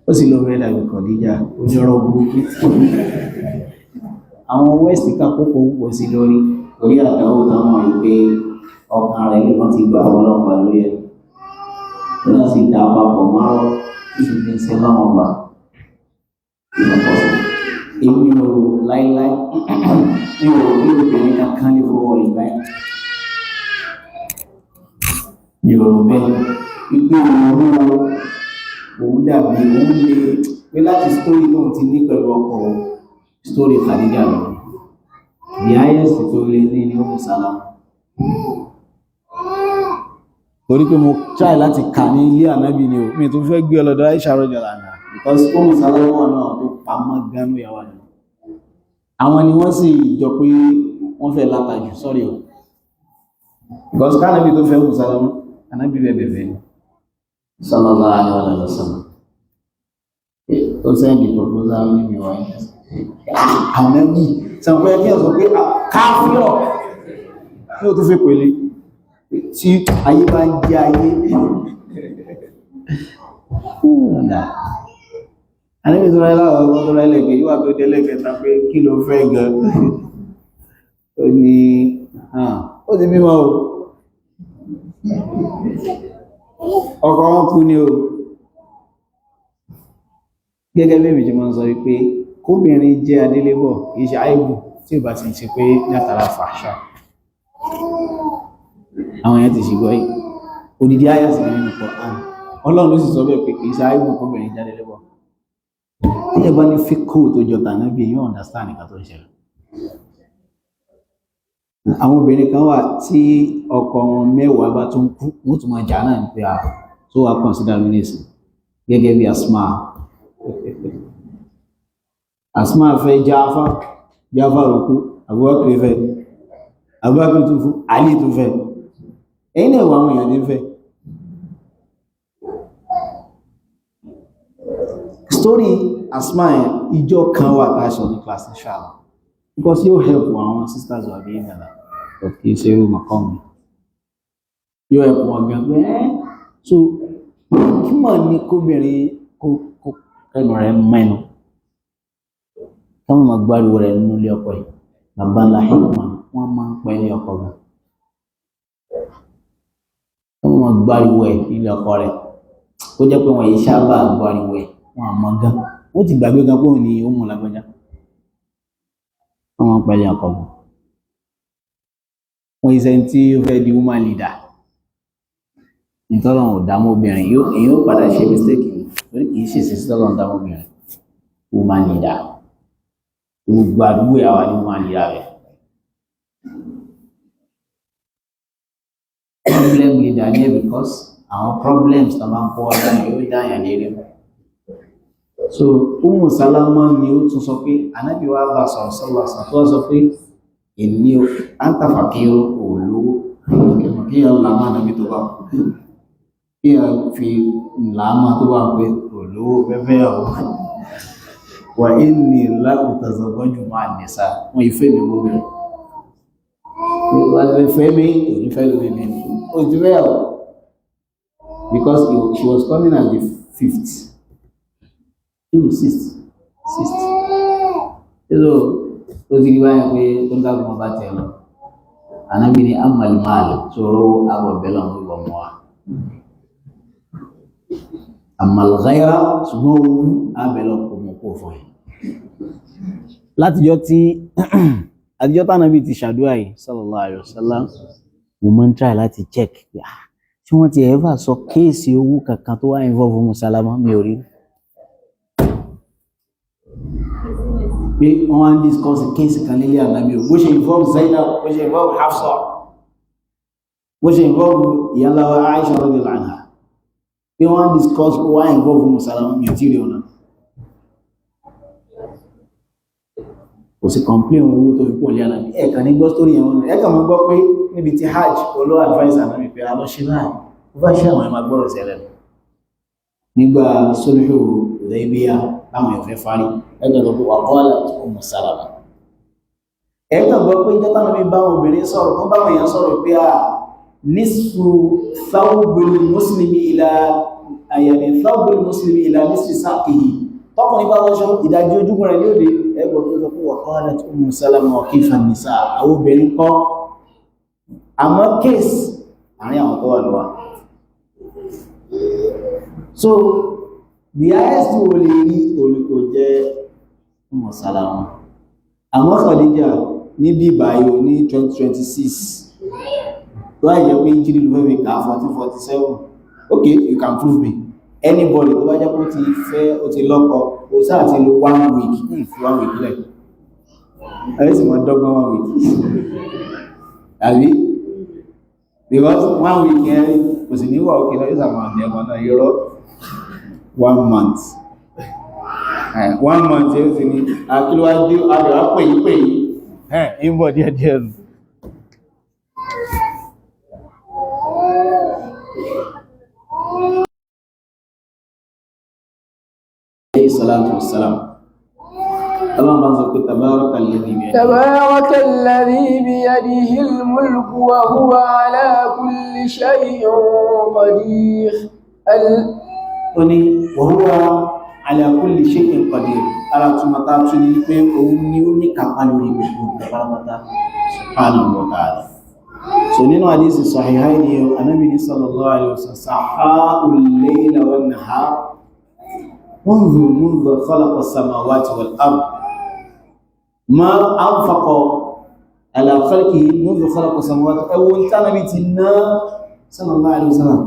Ó sì lọ rẹ̀ dàbí Khadija onírọ̀ burúkú. Àwọn West kakókò wọ̀ sí lórí orí àdáwò táwọn ìpè ọkàn rẹ̀ lè wọ́n ti gbà ọlọ́pàá lórí ẹ̀. Ó náà sì dá papọ̀ márọ́ sì fi ń ṣe láwọn gbà. Èmi ò rò láíláí, mi ò rò pé obìnrin kankan lè fọwọ́ rẹ̀ báyìí. Mi ò rò bẹ́ẹ̀. Ìpè òun òun dàbí òun lè pé láti sítórì tóun ti ní pẹ̀lú ọkọ sítórì Khadija lọ. The highest tó lé ní ní Umu Salama. Torí pé mo try láti kà ní ilé ànábì ni o, mi tún fẹ́ gbé ọlọ́dọ̀ Aisha radiyallahu anha because Umu Salama náà tó pamọ́ gánú ìyàwó àná. Àwọn ni wọ́n sì jọ pé wọ́n fẹ́ látàjù, sorry o. Because kánábì tó fẹ́ Umu Salama, ànábì bẹ̀ bẹ̀bẹ̀ ni. Sallallahu alaihi wa sallam. Ó sẹ́ndì proposal ní mi wáyé. Ànábì, sàpẹ́ kí ọ sọ pé káfíọ̀ ní o tó fi pèlè tí ayé bá ń jẹ́ ayé. Ànábì tó ráyé láwọn ọgbọ́n tó ráyé lẹ́gbẹ̀ẹ́ yíwà tó dé lẹ́gbẹ̀ẹ́ta pé kí ló fẹ́ gan. Ó ní, ó ti bímọ o. Ọkọ wọn kú ni o. Gẹ́gẹ́ bí èmi ṣe máa ń sọ wípé kóbìnrin jẹ́ adélébọ̀ kìí ṣe àìbù tí ò bá ti ń ṣe pé látara fàṣà. Àwọn èèyàn ti ṣìgbọ́ yìí. Odidi àyà sì ni nínú Quran. Ọlọ́run ló sì sọ bẹ́ẹ̀ pé kìí ṣe àìbù kóbìnrin jẹ́ adélébọ̀. Tí ẹ bá ní fíkó tó jọ tàná bí yóò understand nǹkan tó ń ṣẹlẹ̀. Àwọn obìnrin kan wà tí ọkọ wọn mẹ́wàá bá tún kú, wọ́n tún máa jà náà ní pé à tó wà consider mi nísìn gẹ́gẹ́ bí Asma Asma fẹ́ Jáfà, Jáfà rùkú, Abubakar fẹ́, Abubakar tún fún, Ali tún fẹ́. Ẹ̀yin náà wà àwọn èèyàn tí ń fẹ́. Story Asma yẹn, ìjọ kan wà tá a sọ ní class inshallah. Because yóò help àwọn sisters wà bí ìgbàlá, but kì í ṣe irú màkàn mi. Yóò help wọn gan pé ẹ́ so kí mọ̀ ní kóbìnrin kó kẹ́nu rẹ̀ mẹ́nu káwọn máa gbáriwo rẹ̀ nínú ilé ọkọ yìí. Bàbá ńlá hikma, wọ́n máa ń pẹ́ ní ọkọ gan. Káwọn máa gbáriwo ẹ̀ nílé ọkọ rẹ̀, ó jẹ́ pé wọ́n yìí sábà gbáriwo ẹ̀, wọ́n àmọ́ gan wọ́n ti gbàgbé gan pé òun ni ó mú lágbájá. Wọ́n máa ń pẹ́ ní ọkọ gan. Wọ́n yìí sẹ́ni tí ó fẹ́ di woman leader ìtọ́lọ́run ò dá mọ́ obìnrin, yóò padà ṣe mistake ni, torí kì í ṣèṣe sí tọ́lọ́run dá mọ́ obìnrin woman leader. Gbogbo àdúgbò yà wà ní woman leader rẹ̀. Problem leader ní ẹ̀, because àwọn problems tó máa ń kó wá dáyàn yóò dáyàn lérí. So Umu Salama ni ó tún sọ pé Ànábì wa bá sọ̀rọ̀ sọ́lá sọ̀rọ̀ tó wá sọ pé èmi ò àǹtàfàkì ò lówó kí ẹ làmà Ànábì tó bá kí ẹ fi làmà tó bá pé ò lówó fẹ́fẹ́ ọ̀ wà ní láwùtàzọ̀gbọ́njù máa nìsa wọn ìfẹ́ mi mú mi wọ́n fẹ́ mi ò ní fẹ́ lómi mi ó ti fẹ́ ọ̀ because she was coming as the fifth, he was sixth. So ó ti rí báyìí pé tó ń dágun ọba tẹ̀ lọ. Ànábì ní amalimaali sọ̀rọ̀ àbọ̀ bẹ́lẹ̀ ọ̀hún ìwọ̀ mọ́ wa amalghaira, ṣùgbọ́n owó abẹ́lẹ̀ kò mọ̀ kó fún ẹ. Látijọ́ tí àtijọ́ tánàbí ti ṣàdúrà yìí sallallahu alaihi wasallam, mo máa ń try láti check pé ah, tí wọ́n ti ever sọ case owó kankan tó wá involve Umu Salama, mi ò rí pé wọ́n wá ń discuss case kan nílé Ànábì o, bó ṣe involve Zainab, bó ṣe involve Hafsa, bó ṣe involve ìyáńlá Aisha radiyallahu anha, pé wọ́n ń discuss ó wá involve Umu Salama, mi ò tí ì rí ọ̀nà. Kò sí complain owó tó fi pọ̀ lé Ànábì. Ẹ̀ẹ̀kan ní gbọ́ story yẹn, wọn ẹ̀ẹ̀kan mọ́ gbọ́ pé níbi tí hajj olóò advice Ànábì pé a lọ ṣe báyìí, ó bá ṣe àwọn ẹ̀ máa gbọ́rọ̀ sí ẹlẹ́nu. Nígbà sulhu Hudaybiyah láwọn èèyàn fẹ́ fárí, ẹ̀ẹ̀kan sọ pé wà qala Umu Salama. Ẹ̀ẹ̀kan gbọ́ pé ìjọba náà bí báwọn obìnrin sọ̀rọ̀ tó báwọn èèyàn sọ̀rọ̀ pé a nisfu thawbil muslimi ila àyàní thawbil muslimi ila nisfi saqihi, tọkùnrin bá wọṣọ ìdajì ojúgun rẹ̀ ní òde. Ẹgbọ́n tó sọ pé wa qalat Umu Salama wa kayfa nisa, àwọn obìnrin kọ́ àmọ́ case àárín àwọn tó wà lọ́wọ́. So the highest wo lè rí olùkọ́ jẹ́ Umu Salama. Àmọ́ Khadija níbí báyìí ní 2026, láì jẹ́ pé jírí ló fẹ́ fi kà 1447. Okay, you can prove me anybody tó bá jẹ́ pé ó ti fẹ́, ó ti lọ́kọ, ó sáà ti lo one week, fi one week lẹ̀, ẹ̀ sì mọ́ dọ́gbọ́n one week àbí, because one week yẹn kò sì ní wà òkè lọ, yóò sàmà ẹ̀kọ́ náà irọ́. One month, one month yóò sì ní akílówájú àbẹ̀wá pèyí pèyí ẹ̀ ń bọ̀ díẹ̀ díẹ̀ nù. Alayhi salatu wassalam. Ọlọ́run bá ń sọ pé tabaraka alladhi biyadihi. تبارك الذي بيده الملك وهو على كل شيء قدير. Ó ní wa huwa ala kulli shay'in qadir. Ara túmọ̀ tá a tún ní pé òun ni ó ní kápá lórí gbogbo nǹkan pátápátá, subhanahu wa ta'ala. So nínú hadisi sahihaini, Ànábì ní sallallahu alaihi wasallam, saha'ul layla wan nahar منذ خلق السماوات والأرض ما أنفق على خلقه منذ خلق السماوات. Ẹwọ́n tí Ànábì ti ná sallallahu alaihi wasallam,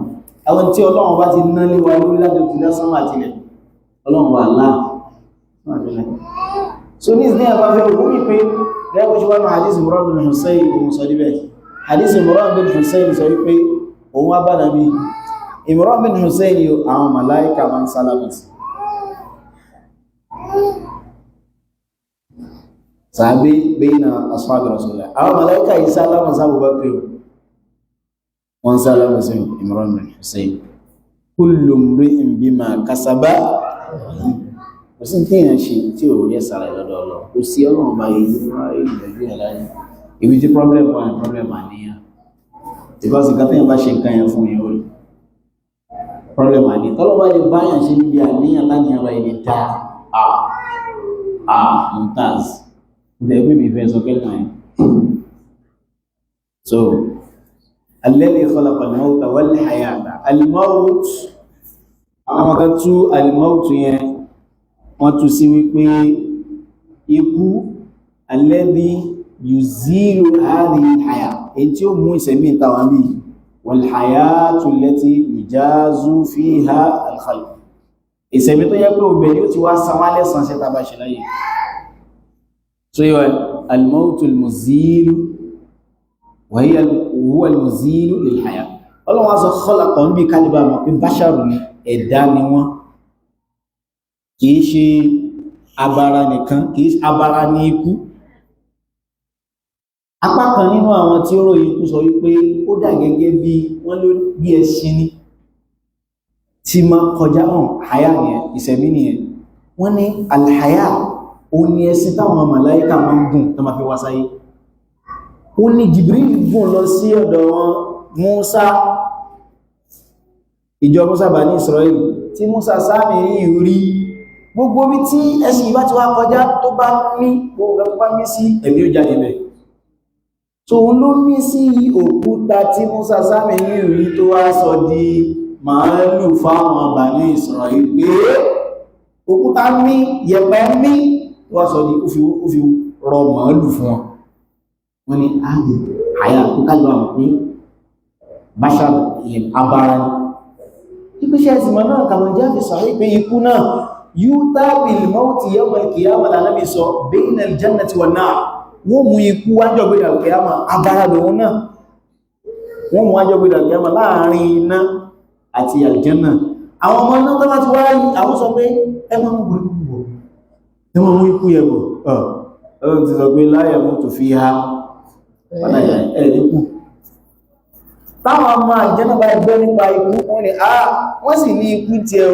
ẹwọ́n tí Ọlọ́run bá ti ná lé wa lórí láti ti dá sánmà tilẹ̀, Ọlọ́run wà láà. So ní ìsìn àbáfẹ́ òkú mi pé rẹ́gbẹ́ ṣe wá ní hadith Imran bin Husayn, òun sọ níbẹ̀ hadith Imran bin Husayn sọ wípé òun wá bá Ànábì. Imran bin Husayn, àwọn màláíkà máa ń sálámà sí. Sàábé bayna ashabi rasulillah. Àwọn màláíkà yìí sálámà sí Abubakar, wọ́n sálámà sí Imran bin Hussein. Kullu mri'in bima kasaba. Kò sí tí èèyàn ṣe tí ò rí ẹ̀sà rẹ̀ lọ́dọ̀ Ọlọ́run. Kò sí Ọlọ́run bá yìí ìrìnàjò ẹ̀ láyé. Ibi tí problem wà ní problem àníyàn. Because nǹkan téèyàn bá ṣe nǹkan yẹn fún yẹn ó rí. Problem àníyàn. Tọ́lọ́ bá lè báyàn ṣe níbi àníyàn láníyàn bá yìí dá a Mumtaz. Ǹjẹ́ pé mi fẹ́ sọ kẹ́lìmọ̀ yẹn. So, alladhi khalaqa al-mawta wal-hayata. Al-mawt, àwọn kan tú al-mawt yẹn, wọ́n tú sí wípé ikú alladhi yuzilu hadhihi al-haya, èyí tí ó mú ìsẹ̀mí ìtawà bí wal-hayatu allati yujazu fiha al-khalq, ìsẹ̀mí tó yẹ pé obẹ̀ yóò ti wá san wá lẹ́san ṣe tàbá ṣe láyé. So yíwa al-mawtu al-muzilu wa huwa al-muzilu lil-haya. Ọlọ́run wá sọ khalaqa ń bí kálíbà mọ̀ pé báṣàrù ni, ẹ̀dá ni wọ́n, kìí ṣe abara nìkan, kìí ṣe abara ní ikú. Apá kan nínú àwọn tí ó ròyìn ikú sọ wípé ó dà gẹ́gẹ́ bí wọ́n ló bí ẹṣin ní tí ma kọjá hàn. Àyà nìyẹn, ìṣẹ̀mí nìyẹn. Wọ́n ní alhaya ó ní ẹṣin táwọn màláíkà máa ń gùn tó máa fi wá sáyé. Ó ní Jibril gùn lọ sí ọ̀dọ̀ wọn Musa, ìjọ Musa bá ní Israel, tí Musa sáàmì rí gbogbo bí tí ẹṣin bá ti wá kọjá, tó bá mí, gbogbo tó bá mí sí ẹ̀mí ó jáde bẹ̀. So òun ló mí sí òkúta tí Musa sáàmì rí tó wá sọ di màálù fáwọn bà ní Israel, pé òkúta mí, yẹ̀pẹ̀ mí, tó wá sọ di ó fi rọ màálù fún wọn. Wọ́n ní ààbò àyà tó kálùbà mọ̀ pé báṣà abara ni. Ìpínṣẹ́ ìsìnmọ̀ náà kàmọ̀ jẹ́ fi sọ̀rọ̀ pé ikú náà yúta bil-mawti yawm al-qiyamah, lánàbí sọ bayna al-jannati wan-nar. Wọ́n mú ikú wájọ́ gbé al-qiyamah, abara lòun náà. Wọ́n mú wájọ́ gbé al-qiyamah láàrin iná àti aljanna. Àwọn ọmọ náà tó bá ti wá rí, àwọn sọ pé ẹ máa mú ikú bọ̀, ẹ máa mú ikú yẹ bọ̀. Ọlọ́run ti sọ pé la yamutu fiha ẹ̀ ní kú. Táwọn ọmọ àjẹ́nà bá gbọ́ nípa ikú, wọ́n ni a wọ́n sì ní ikú tí ẹ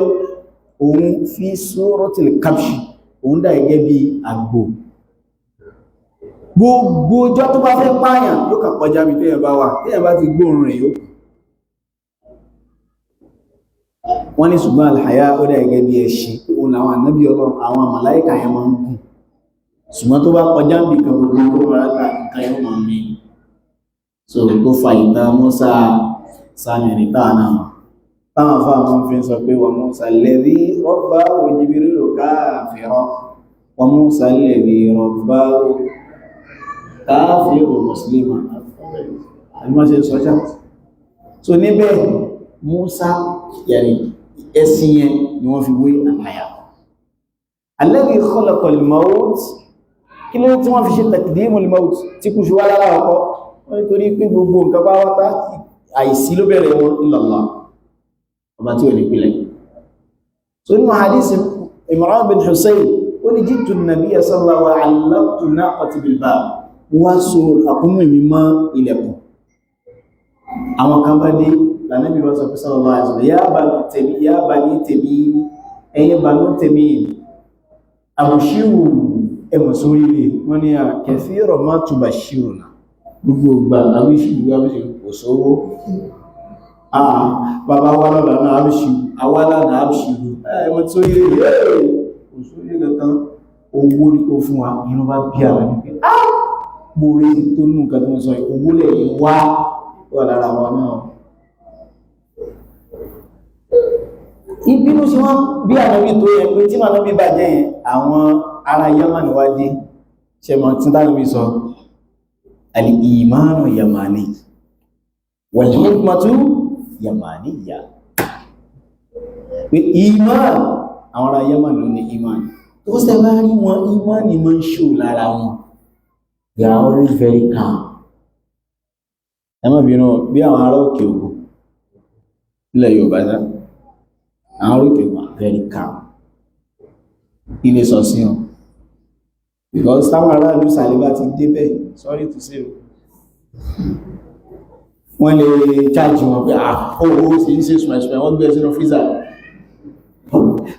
òun fi suratil kabshi, òun dà gẹ́gẹ́ bí àgbò. Gbogbo ọjọ́ tó bá fẹ́ pààyàn yóò kà kọjá bí téèyàn bá wà, téèyàn bá ti gbóòórùn rẹ̀ yóò. Wọ́n ní ṣùgbọ́n alhaya ó dà gẹ́gẹ́ bí ẹṣin, òun làwọn ànábì Ọlọ́run, àwọn màláìkà yẹn máa ń gùn. Ṣùgbọ́n tó bá kọjá bí kan gbogbo tó bá rà nǹkan yóò máa mí. So tó fa ìtàn Musa Samiri táà náà táwọn afá máa ń fi sọ pé wa Musa alladhi rabbahu Jibrilu kafiran wa Musa alladhi rabbahu kafiru muslima. Àbí wọ́n ṣe sọ ṣá. So níbẹ̀ Musa yẹni ẹ̀sìn yẹn ni wọ́n fi wé àlàyà. Alladhi khalaqal maut, kí ló tí wọ́n fi ṣe taqdimul maut tí kú fi wá lára ọkọ́? Wọ́n nítorí pé gbogbo nǹkan bá wátá àìsí ló bẹ̀rẹ̀ wọn, illallah, ọba tí ò ní pìlẹ̀. So nínú hadisi Imran bin Hussein, ó ní jitu nabiyya sallallahu alaihi wa allaqtu naqati bil bab, wá so àkúnmí mi mọ́ ilẹ̀kùn. Àwọn kan bá dé, lànàbí wọ́n sọ pé sallallahu alaihi wasallam, ya bani Tamim, ẹ̀yin banu Tamim, àbùṣírù, ẹmọ̀ sórí rẹ̀. Wọ́n ní kathira ma tubashiruna, gbogbo ìgbà àwíṣù àwíṣù kò sówó. Bàbá wa lọ́la náà àwíṣù, àwa lánàá àwíṣù, ẹmọ̀ sórí rẹ̀ kò sórí kankan, owó ní kó fún wa. Inú bá bí àwọn ẹni pé mo rí tó nù nǹkan tó ń sọ, owó lẹ́yìn wá wà lára wa náà. Ìbínú sí wọ́n bí ànábì tó yẹ pé tí màá bí bàjẹ́ yẹn, àwọn ará Yámánì wá dé, ṣẹmọ̀ tí tánàbí sọ al-imanu yamani wal-hikmatu yamaniya, pé iman àwọn ará Yámánì ló ní iman tó sẹ bá rí wọn, iman ni máa ń ṣò lára wọn. They are always very calm. Ẹ má bínú, bí àwọn ará òkè ògùn nílẹ̀ Yorùbá sá, àwọn ará òkè ògùn are very calm. Ilé sọ sí wọn Because táwọn aráàlú sàlẹ̀ bá ti débẹ̀, sorry to say, wọ́n lè charge wọn pé owó sí ń ṣe sùmẹ̀sùmẹ̀, wọ́n gbé sínú freezer.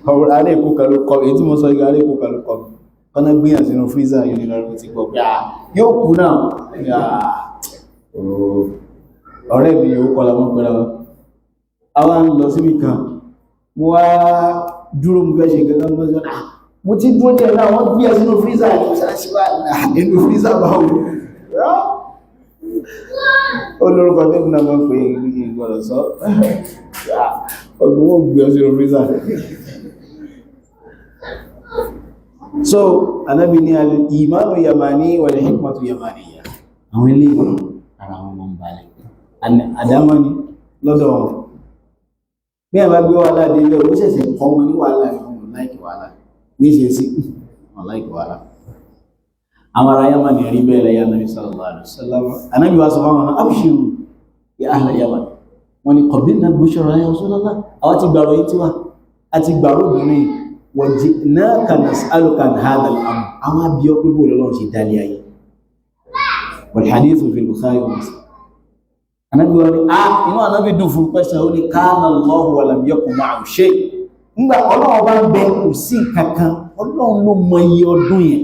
Ọ̀rọ̀ ará Èkó kan ló kọ èyí tí mo sọ igi, ará Èkó kan ló kọ kọ́nà gbéyàn sínú freezer yìí lọ́rọ̀ ti gbọ́ pé yóò kú náà. Ọ̀rẹ́ mi yóò kọ́ la wọ́n pẹ̀lú wọn. Àwa ń lọ síbi kan, mo wá dúró, mo fẹ́ ṣe gẹ́gẹ́ mọ́ sí ọ̀nà, mo ti dúró díẹ̀ náà, wọ́n gbé ẹ sínú freezer ní ṣáṣíwá inú freezer bá wù. Ó lórúkọ tó náà mọ́ pé ìgbọ̀nà sọ ọgbọ̀n, wọ́n gbé ẹ sínú freezer. So anábi ní al-imanu yamani wal hikmatu yamaniya. Àwọn ilé ara wọn mọ́ ń balẹ̀, àdámọ́ ni lọ́dọ̀ wọn. Bí ẹ bá gbé wàhálà dé ilé, ó ṣẹ̀ṣẹ̀ kọ́ wọn ní wàhálà ní wọn láìkì wàhálà níṣe sí wọn láìkì wàhálà. Àwọn ará Yaman rí bẹ́ẹ̀ lẹ́yìn Anabi sallallahu alaihi wasallam. Anabi wa sọ fún wọn, abshiru ya ahla Yaman. Wọn ni qabilna al-bushra ya Rasulullah, àwọn ti gbàrọ̀ yìí tiwa, àti gbàrọ̀ obìnrin, wa ji'naka nas'aluka an hadha al-amr. Àwọn abiyọ́ pé bóòlù Ọlọ́run ṣe dálé ayé. Wal hadithu fi al-Bukhari wa Muslim. Anabi wa ni inú anabi dùn fún pẹ́sẹ̀. Ó ní kana Allahu wa lam yakun ma'ahu shay. Nígbà Ọlọ́run bá ń bẹ, kò sí kankan. Ọlọ́run ló mọ iye ọdún yẹn,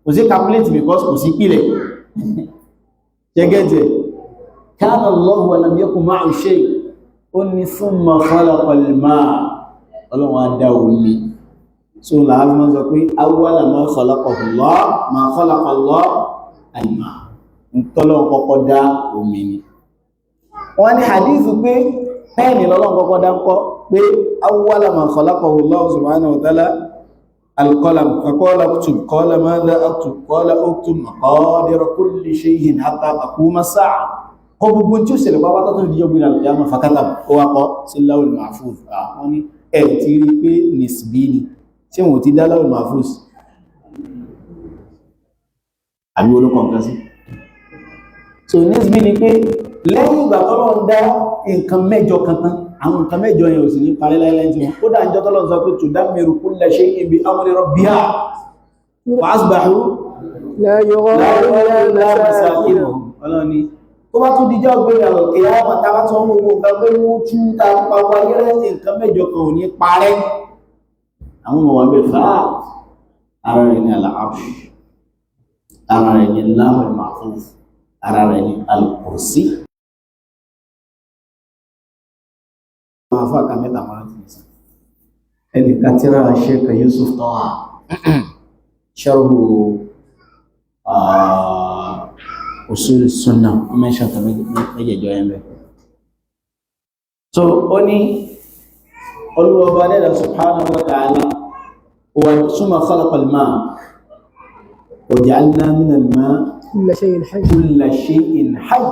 kò sí calculate because kò sí pìlẹ̀ jẹ́gẹ́jẹ́. Kana Allahu wa lam yakun ma'ahu shay. Ó ní thumma khalaqal ma'a, Ọlọ́run á dá omi. So làá fi máa sọ pé awwala ma khalaqa Allah, ma khalaqa Allah al-ma', ntọ́lọ́run kọ́kọ́ dá omi ni. Wọ́n ní hadithu pé pẹ́ẹ̀nì lọ́lọ́run kọ́kọ́ dá ń kọ́ pé awwala ma khalaqahu Allah subhanahu wa ta'ala al-qalam, faqala uktub, qala madha aktub, qala uktub maqadira kulli shay'in hatta taquma as-sa'a. Kọ gbogbo tí ó ṣẹlẹ̀ pápátá tó díjọ́ gbìnà al-qiyamah. Fakatab, ó wá kọ sí lawhul mahfuz. Wọ́n ní ẹ̀ ti rí pé nisbi ni tí wọ́n ti dá lawhul mahfuz àbí olókọ̀ nǹkan sí. So nisbi ni pé lẹ́yìn ìgbà tọ́lọ́run dá nǹkan mẹ́jọ kan tán, àwọn nǹkan mẹ́jọ yẹn ò sì ní parí láíláí tí wọn ó dá ìjọ tọ́lọ́run sọ pé tudammiru kulla shay'in bi amri rabbiha wa asbahu la yura illa masakinuhum. Ọlọ́run ni tó bá tún dijọ́ gbé ìyàwó kí á mọ̀ tá a bá tún gbogbo nǹkan pé wọ́n tú ta pa wáyé rẹ̀, nǹkan mẹ́jọ kan ò ní parẹ́, àwọn ọmọ wa bẹ̀ fà á. Ara rẹ̀ ní al-arsh, ara rẹ̀ ní lawhul mahfuz, ara rẹ̀ ní al-kursi. Àwọn afáàkà mẹ́ta máa ti sàn ẹnì kan tíra Sheikh Yusuf Taha, sharhu usul sunnah, mẹ́ṣàn kan méjèèjọ yẹn bẹ́ẹ̀. So ó ní Olúwa dẹ́dà subhanahu wa ta'ala wa summa khalaqa al-ma' wa ja'alna min al-ma' kulla shay'in hayy. Kulla shay'in hayy.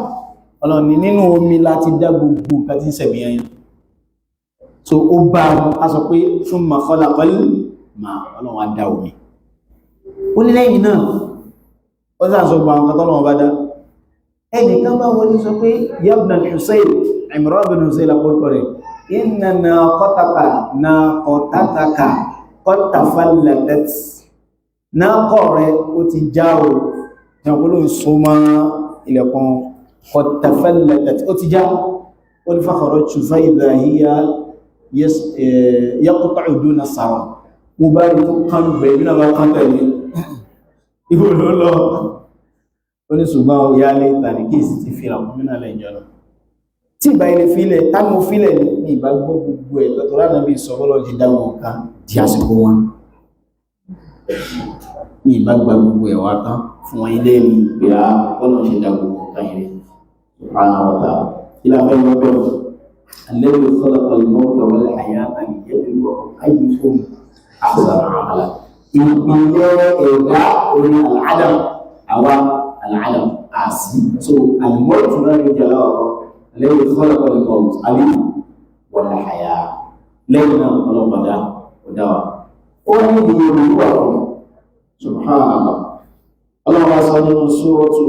Ọlọ́run ní nínú omi láti dá gbogbo nǹkan tí ń sẹ̀mí ẹyàn. So ó bá a sọ pé thumma khalaqal ma', Ọlọ́run á dá omi. Ó ní lẹ́yìn náà, ó sàn sọ gbogbo àwọn kan tọ́lọ́run bá dá. Ẹnìkan bá wọlé sọ pé yabna al-Husayn, Imran bin Husayn lápòrúkọ rẹ̀, inna naqataka naqatataka qad tafallatat, nákọ̀ rẹ̀ ó ti já o, ìjọba ló ń so mọ́ ilẹ̀kùn, qad tafallatat, ó ti já. Ó ní fakharajtu fa idha hiya yaqta'u duna sara. Mo bá rí tó kánú bẹ̀rẹ̀ bí náà bá kán tẹ̀lé ibò ló lọ. Ó ní ṣùgbọ́n ìyá lè tàbí kí èsì ti fi àkúnmí náà lẹ́yìn jọ náà tí ìbá ilé fílẹ̀ táwọn fílẹ̀ ní ìbá gbọ́ gbogbo ẹ̀ lọ́tọ̀ lánàá bí sọ bọ́lọ́ ti dáwọn nǹkan di àsìkò wọn ní ìbá gba gbogbo ẹ̀ wá tán fún wọn ilé ní pé á bọ́lọ́ ṣe dá gbogbo nǹkan yẹn subhanahu wa ta'ala. Kí la fẹ́ lọ bẹ̀rù? Alladhi khalaqa al-mawta wal-hayata liyabluwakum ayyukum ahsanu amala. Ìpìlẹ̀ ẹ̀dá orí al-adam, àwa al-adam àsì. So al-mawtu náà ló jẹ́ aláwọ̀. Alladhi khalaqa al-mawta àbí wal-hayata, lẹ́yìn náà ọlọ́pàá ọ̀dá wa ó ní liyabluwakum. Subhanallah, ọlọ́pàá sọ nínú suratu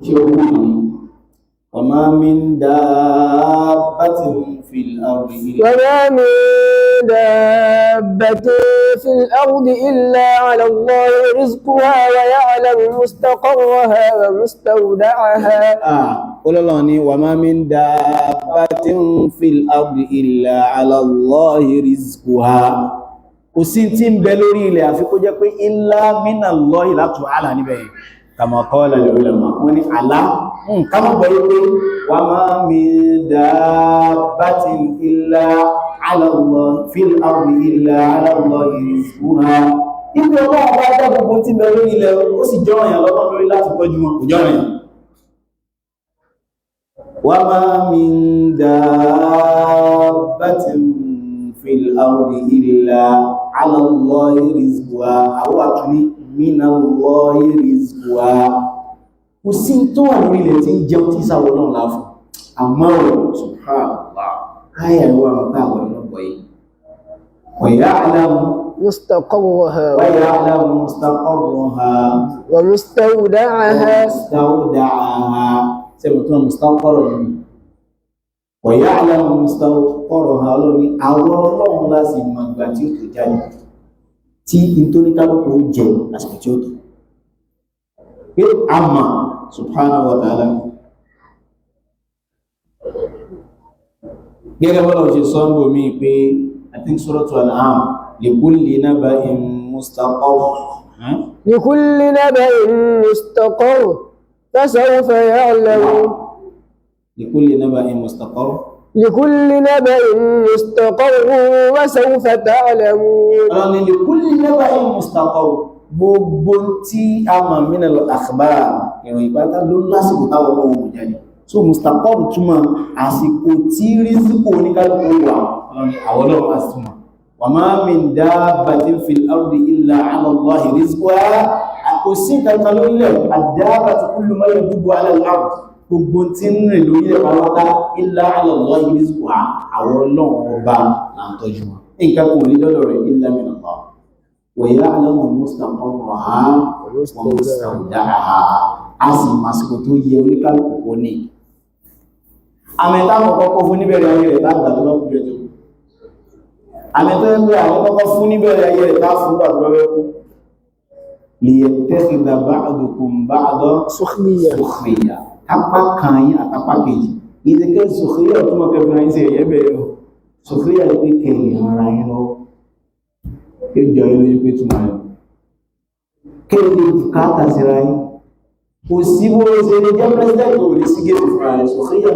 tí ó wù ní wa ma min dabbatin fil ardi وما من دابة دابة في الأرض إلا على الله رزقها ويعلم مستقرها ومستودعها. Ọlọ́run ní wa ma min dabbatin fil ardi illa ala Allahi rizquha. Kò sí tí ń bẹ lórí ilẹ̀ àfi kó jẹ́ pé illa minallahi látò àlà níbẹ̀ yẹn. Kama qala al-ulama, wọ́n ní àlá kámọ́ gbọ́ yí pé wa ma min dabbatin illa ala Allahi fil ardi illa ala Allahi rizquha. Ibi Ọlọ́run bá dá gbogbo tí ń bẹ lórí ilẹ̀, ó sì jọ́ràn yàn lọ́wọ́ lórí láti tọ́jú wọn, kò jọ́ràn yàn. وما من دابة في الأرض إلا على الله رزقها أو أتني من الله رزقها. Kò sí tó wà lórí ilẹ̀ tí ń jẹun tí sáwọ́ náà láàfún àmọ́ subhanallah ayà ìwọ̀ àwọn táwọn ọlọ́pọ̀ yìí ويعلم مستقرها ويعلم مستقرها ومستودعها. ومستودعها. Sẹ́mi tó mustaqarra yìí ويعلم مستقرها ló ní àwọn Ọlọ́run láti mọ ìgbà tí ó tó jáde tí ìtóníkálùkù ó jẹ àsìkò tí ó tó pé a mọ̀ subhanahu wa ta'ala. Gẹ́gẹ́ bọ́lá ṣe sọ ń bò mí pé I think Suratu An'am, likulli naba'in mustaqarr. لكل نبأ مستقر فسوف يعلمون. لكل نبأ مستقر. لكل نبأ مستقر وسوف تعلمون. Ọlọ́run ní likulli naba'in mustaqarr, gbogbo tí a mọ̀ minal akhbar ìròyìn pátá ló lásìkò táwọn ọlọ́wọ́ mọ̀ jáde. So mustaqarr túmọ̀ àsìkò tí rísíkò oníkálukú wà. Ọlọ́run ní àwọn Ọlọ́run á sì túmọ̀ wa ma min dabbatin fil ardi illa ala Allahi rizquha. Kò sí kankan lórílẹ̀, ad-dabbatu kullu ma yadubbu ala al-ard, gbogbo tí ń rìn lórílẹ̀ pátá, illa ala Allahi rizquha, àwọn Ọlọ́run ọba là ń tọ́jú wọn, nǹkan kò ní lọ́dọ̀ rẹ̀ illa min Allah. Wa ya'lamu mustaqarraha wa mustawda'aha. A sì màsìkò tó yẹ oníkálukú kò ní àmì táwọn kọ́kọ́ fún níbẹ̀rẹ̀ ayé rẹ̀ tágbà tó bá kú jẹ́ tó àmì tó yẹ pé àwọn kọ́kọ́ fún níbẹ̀rẹ̀ ayé rẹ̀ tá fún gbà tó bá fẹ́ kú. Liyattakhidha ba'dukum ba'dan سخرية. Sukhriya, kápá kan yín àtàpá kejì ìdíkẹ́ sukhriya tó mọ̀ kẹfìrà yín sí ẹ̀yẹ́ bẹ̀rẹ̀ o. Sukhriya ni pé kẹyìn ara yín lọ́wọ́ yóò jọ yín lójú pé túmọ̀ rẹ̀ kéde bùkátà síra yín. Kò sí bó ṣe lè jẹ́ president ò lè sí géètì fúnra rẹ̀. Sukhriya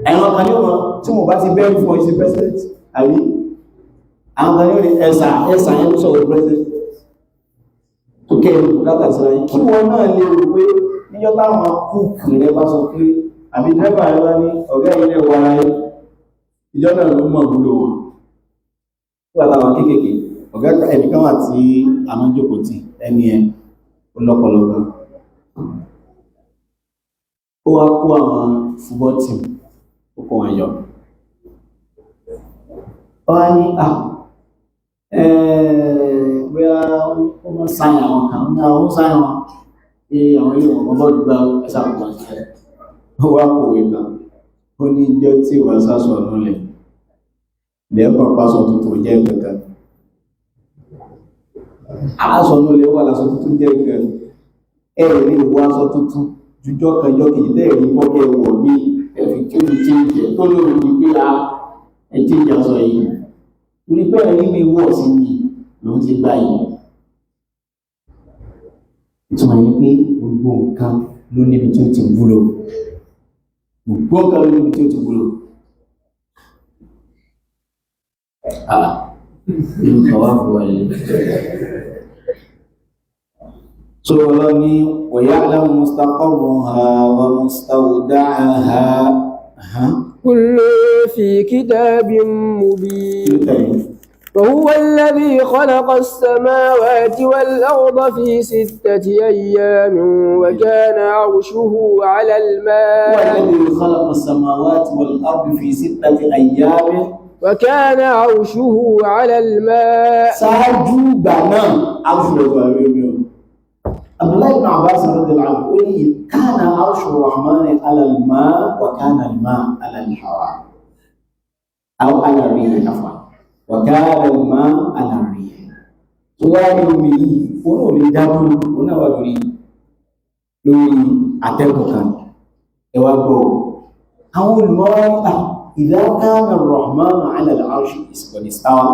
ẹ̀wọ̀n kan ní wọn tí mo bá ti bẹ́ẹ̀rù fún ọ sí president, àbí àwọn kan ní wọn ẹ̀sà ẹ̀sà yẹn ló sọ̀rọ̀ president tó kẹ́ ẹ̀rù bùkátà síra yín kí wọn náà lè rò pé níjọ́ táwọn kúùkù rẹ bá sọ pé àbí dírẹ́bà rẹ bá ní ọ̀gá ilé wa ara yín, ìjọ náà ló mọ̀ wúlò wọn. Nígbà táwọn kéékèèké, ọ̀gá ẹnìkan wà tí a máa ń jókòó tì, ẹni ẹ ó lọ́pọ̀lọpọ̀, ó wá kó àwọn football team, ó kó wọn yọ, ó wá ní à bóyá ó máa sáyìn àwọn kan ní àwọn sáyìn wọn pé àwọn ilé wọn bọ́ọ̀lù gbá ẹ̀sà kò wọ́n sílẹ̀. Ó wá kòwé kan, ó ní ijọ́ tí ìwà sásọ ọ̀nà lẹ̀ lẹ́ẹ̀kan pásọ tuntun jẹ́ kankan, aṣọ ọ̀nà lẹ̀ wà lásọ tuntun jẹ́ kankan, ẹ lè wọ aṣọ tuntun jujọ́ kan jọ́ kejì lẹ́ẹ̀rí bọ́kẹ́ wọ̀ mí ẹ̀fì tí ó fi chéńjì ẹ̀ tó lórí ni pé a ẹ̀ chéńjì aṣọ yìí torí pé ẹ̀rí mi wọ̀ sí yìí ló ń ti gbà yìí. Ìtumọ̀ yìí pé gbogbo nǹkan ló níbi tí ó ti wúlò, gbogbo nǹkan ló níbi tí ó ti wúlò. Irú tọ́wáfù wà lè. So ọlọ́run ní wa ya'lamu mustaqarraha wa mustawda'aha. كل في كتاب مبين. وهو الذي خلق السماوات والأرض في 6 أيام وكان عرشه على هو الماء. الذي خلق السماوات والأرض في 6 أيام وكان عرشه على الماء. Ṣáájú ìgbà náà arṣu rẹ̀ wà lórí omi o. Abdullahi ibn Abbas radiyallahu anhu ó ní kana arshu rahmani ala al-ma wa kana al-ma ala al-hawa aw ala ar-rih afwan. Wàkàrà ìmọ̀ àlàrí tó wá ní omi yìí, òun ò lè dádúró, òun náà wà lórí lórí atẹ́gùn kan. Ẹ wá gbọ́, àwọn olùmọ̀ọ́ nípa idha kana ar-Rahmanu 'ala al-'arshi istawa,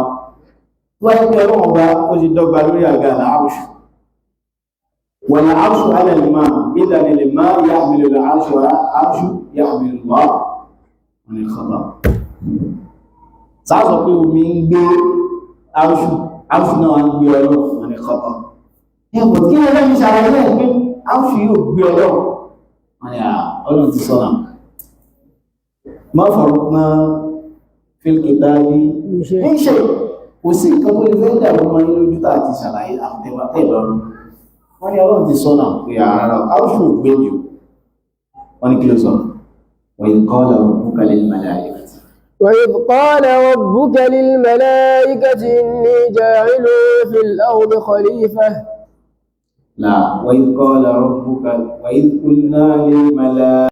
wáyé pé ọlọ́run ọba ó ti dọ́gba lórí àga al-'arsh, wal-'arshu 'ala al-ma' idhan al-ma' yahmilu al-'arsh wal-'arshu yahmilu Allah. Wọn ni khata sáà sọ pé omi ń gbé arṣù, arṣù náà ń gbé ọlọ́run. Wọn ni khata. Ẹ̀kọ́ kí ló lẹ́yìn ṣàlàyé ẹ̀ pé arṣù yóò gbé ọlọ́run? Wọn ni ọlọ́run ti sọ̀nà má farratna fil kitabi min shay. Kò sí nǹkan tó lè fẹ́ dàrú mọ́ yín lójú tá àti ṣàlàyé àtẹwà tẹ̀lọ́rùn. Wọ́n ní ọlọ́run ti sọ́nà pé ààrẹ arṣù ò gbé jù. Wọ́n ní kí ló sọ? Wa idh qala rabbuka lil malaikati. وإذ قال ربك للملائكة إني جاعل في الأرض خليفة. لا، وإذ قال ربك، وإذ قلنا للملائكة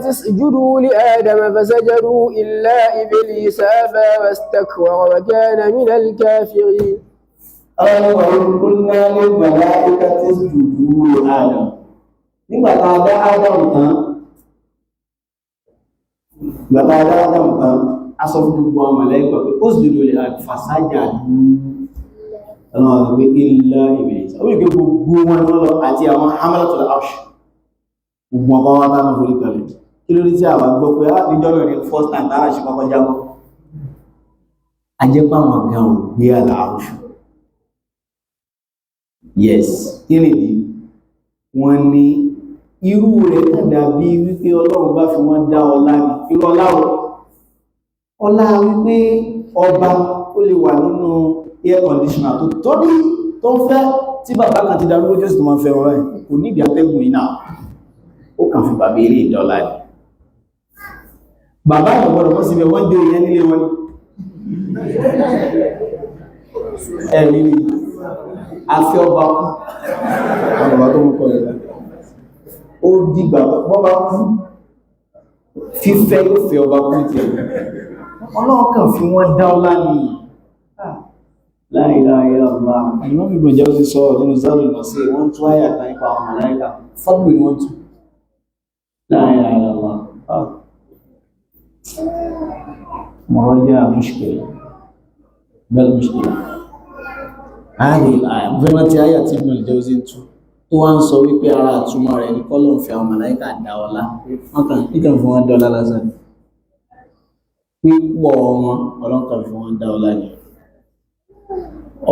اسجدوا لآدم فسجدوا إلا إبليس أبى واستكبر وكان من الكافرين. وإذ قلنا للملائكة اسجدوا لآدم. Nígbà tá a dá Ádámù tán, ìgbà tá a dá Ádámù tán, a sọ fún gbogbo àwọn màláíkà pé usjudu li Adam fasajadu. Ọlọ́run sọ pé illa Iblis. Ó rí pé gbogbo wọn ni wọ́n lọ àti àwọn hamalatul arsh. Gbogbo ọkọ̀ wọn tánà forí kalẹ̀. Kí ló dé tí àwa gbọ́ pé á níjọ́ náà ní first time tára ṣe kọ́kọ́ jábọ́? A jẹ́ pé àwọn gan ò gbé àlà arsh. Yes, kí nìdí? Wọ́n ní irú rẹ̀ kàn dàbí wípé Ọlọ́run bá fi wọ́n dá ọlá ní irú ọlá o. Ọlá wípé ọba ó lè wà nínú air conditioner tó tóbi tó ń fẹ́ tí bàbá kan ti darúgbó jésù tó máa ń fẹ́ wọn báyìí, kò nídìí atẹ́gùn yìí náà, ó kàn fi bàbá eré ìdọ́là ni. Bàbá yẹn gbọ́dọ̀ mọ́ síbẹ̀, wọ́n dé ìyẹn nílé wọn ni. Ẹ̀rí ni afẹ́ ọba kú, àwọn bàbá tó mú kọ́ ẹ̀ ó dìgbà wọ́n bá kú, fífẹ́ yóò fẹ́ ọba kú tiẹ̀. Ọlọ́run kàn fi wọ́n dá ọlá ni. La ilaha illallah. Imam Ibn Jawzi sọ nínú Zadul Masir, wọ́n tú àyà kan nípa àwọn màláíkà, fọ́dù ni wọ́n tú. La ilaha illallah. Muraja mushkila bal mushkila هذه الآية. Mo fẹ́ rántí àyà tí Ibn Jawzi ń tú tó wá ń sọ wípé ara àtúmọ̀ rẹ̀ ní kọ́lọ̀ ń fi àwọn màláíkà dá ọlá, wọ́n kàn níkàn fún wọn dọ́lá lásán ni, pípọ̀ wọn Ọlọ́run kàn fi wọn dá ọlá ni.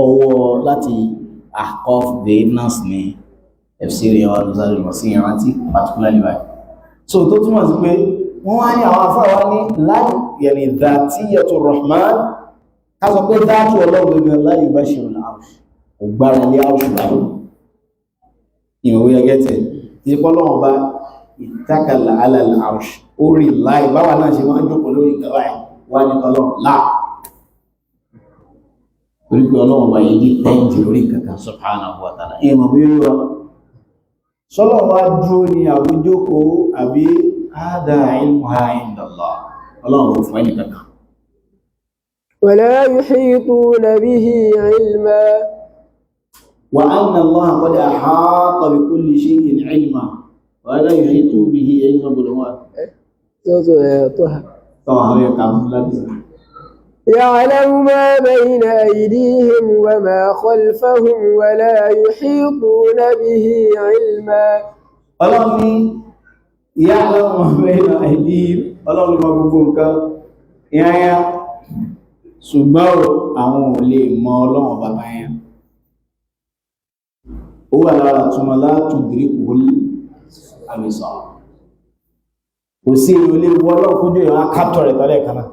Ọwọ́ láti Ahqaf dé Nas ní tafsir wa Zadul Masir ìrántí particularly báyìí. So tó túmọ̀ sí pé wọ́n wá ní àwọn afáà wá ní láì yẹni dhatiyatu Rahman, ká sọ pé dáàtù Ọlọ́run gbogbo la yubashiru al-arsh, kò gbára lé arsh báyìí. Ìwé ẹgẹ́tẹ̀ tí kọ́lọ́run bá ittakala ala al-arsh, ó rí láì báwa náà ṣe máa ń jókòó lórí ìgbà báyìí wá ní tọ́lọ́run láà, torí pé Ọlọ́run bá yìí dìpẹ́ǹdì lórí kankan subhanahu wa ta'ala. Ìmọ̀ bí yóò wá sọ́lọ́ wá dúró ní àbújókòó àbí hādhā ilmuhā 'inda Allah, Ọlọ́run kò fún ẹnì kankan. ولا يحيطون به علما. وأن الله قد أحاط بكل شيء علما ولا يحيط به علما بالله. طه. طبعا هي كعب لا تزعل. يعلم ما بين أيديهم وما خلفهم ولا يحيطون به علما. Ọlọ́run ní ya'lamu ma bayna aydihim, Ọlọ́run mọ gbogbo nǹkan yáyá, ṣùgbọ́n àwọn ò lè mọ Ọlọ́run bàbá yẹn. Ó wà lára túnmọ̀ la tudrikuhul absar. Kò sí èrò lè wọ Ọlọ́run kójú ìwọ̀n akátọ̀ rẹ̀ tọ́lẹ̀ kan náà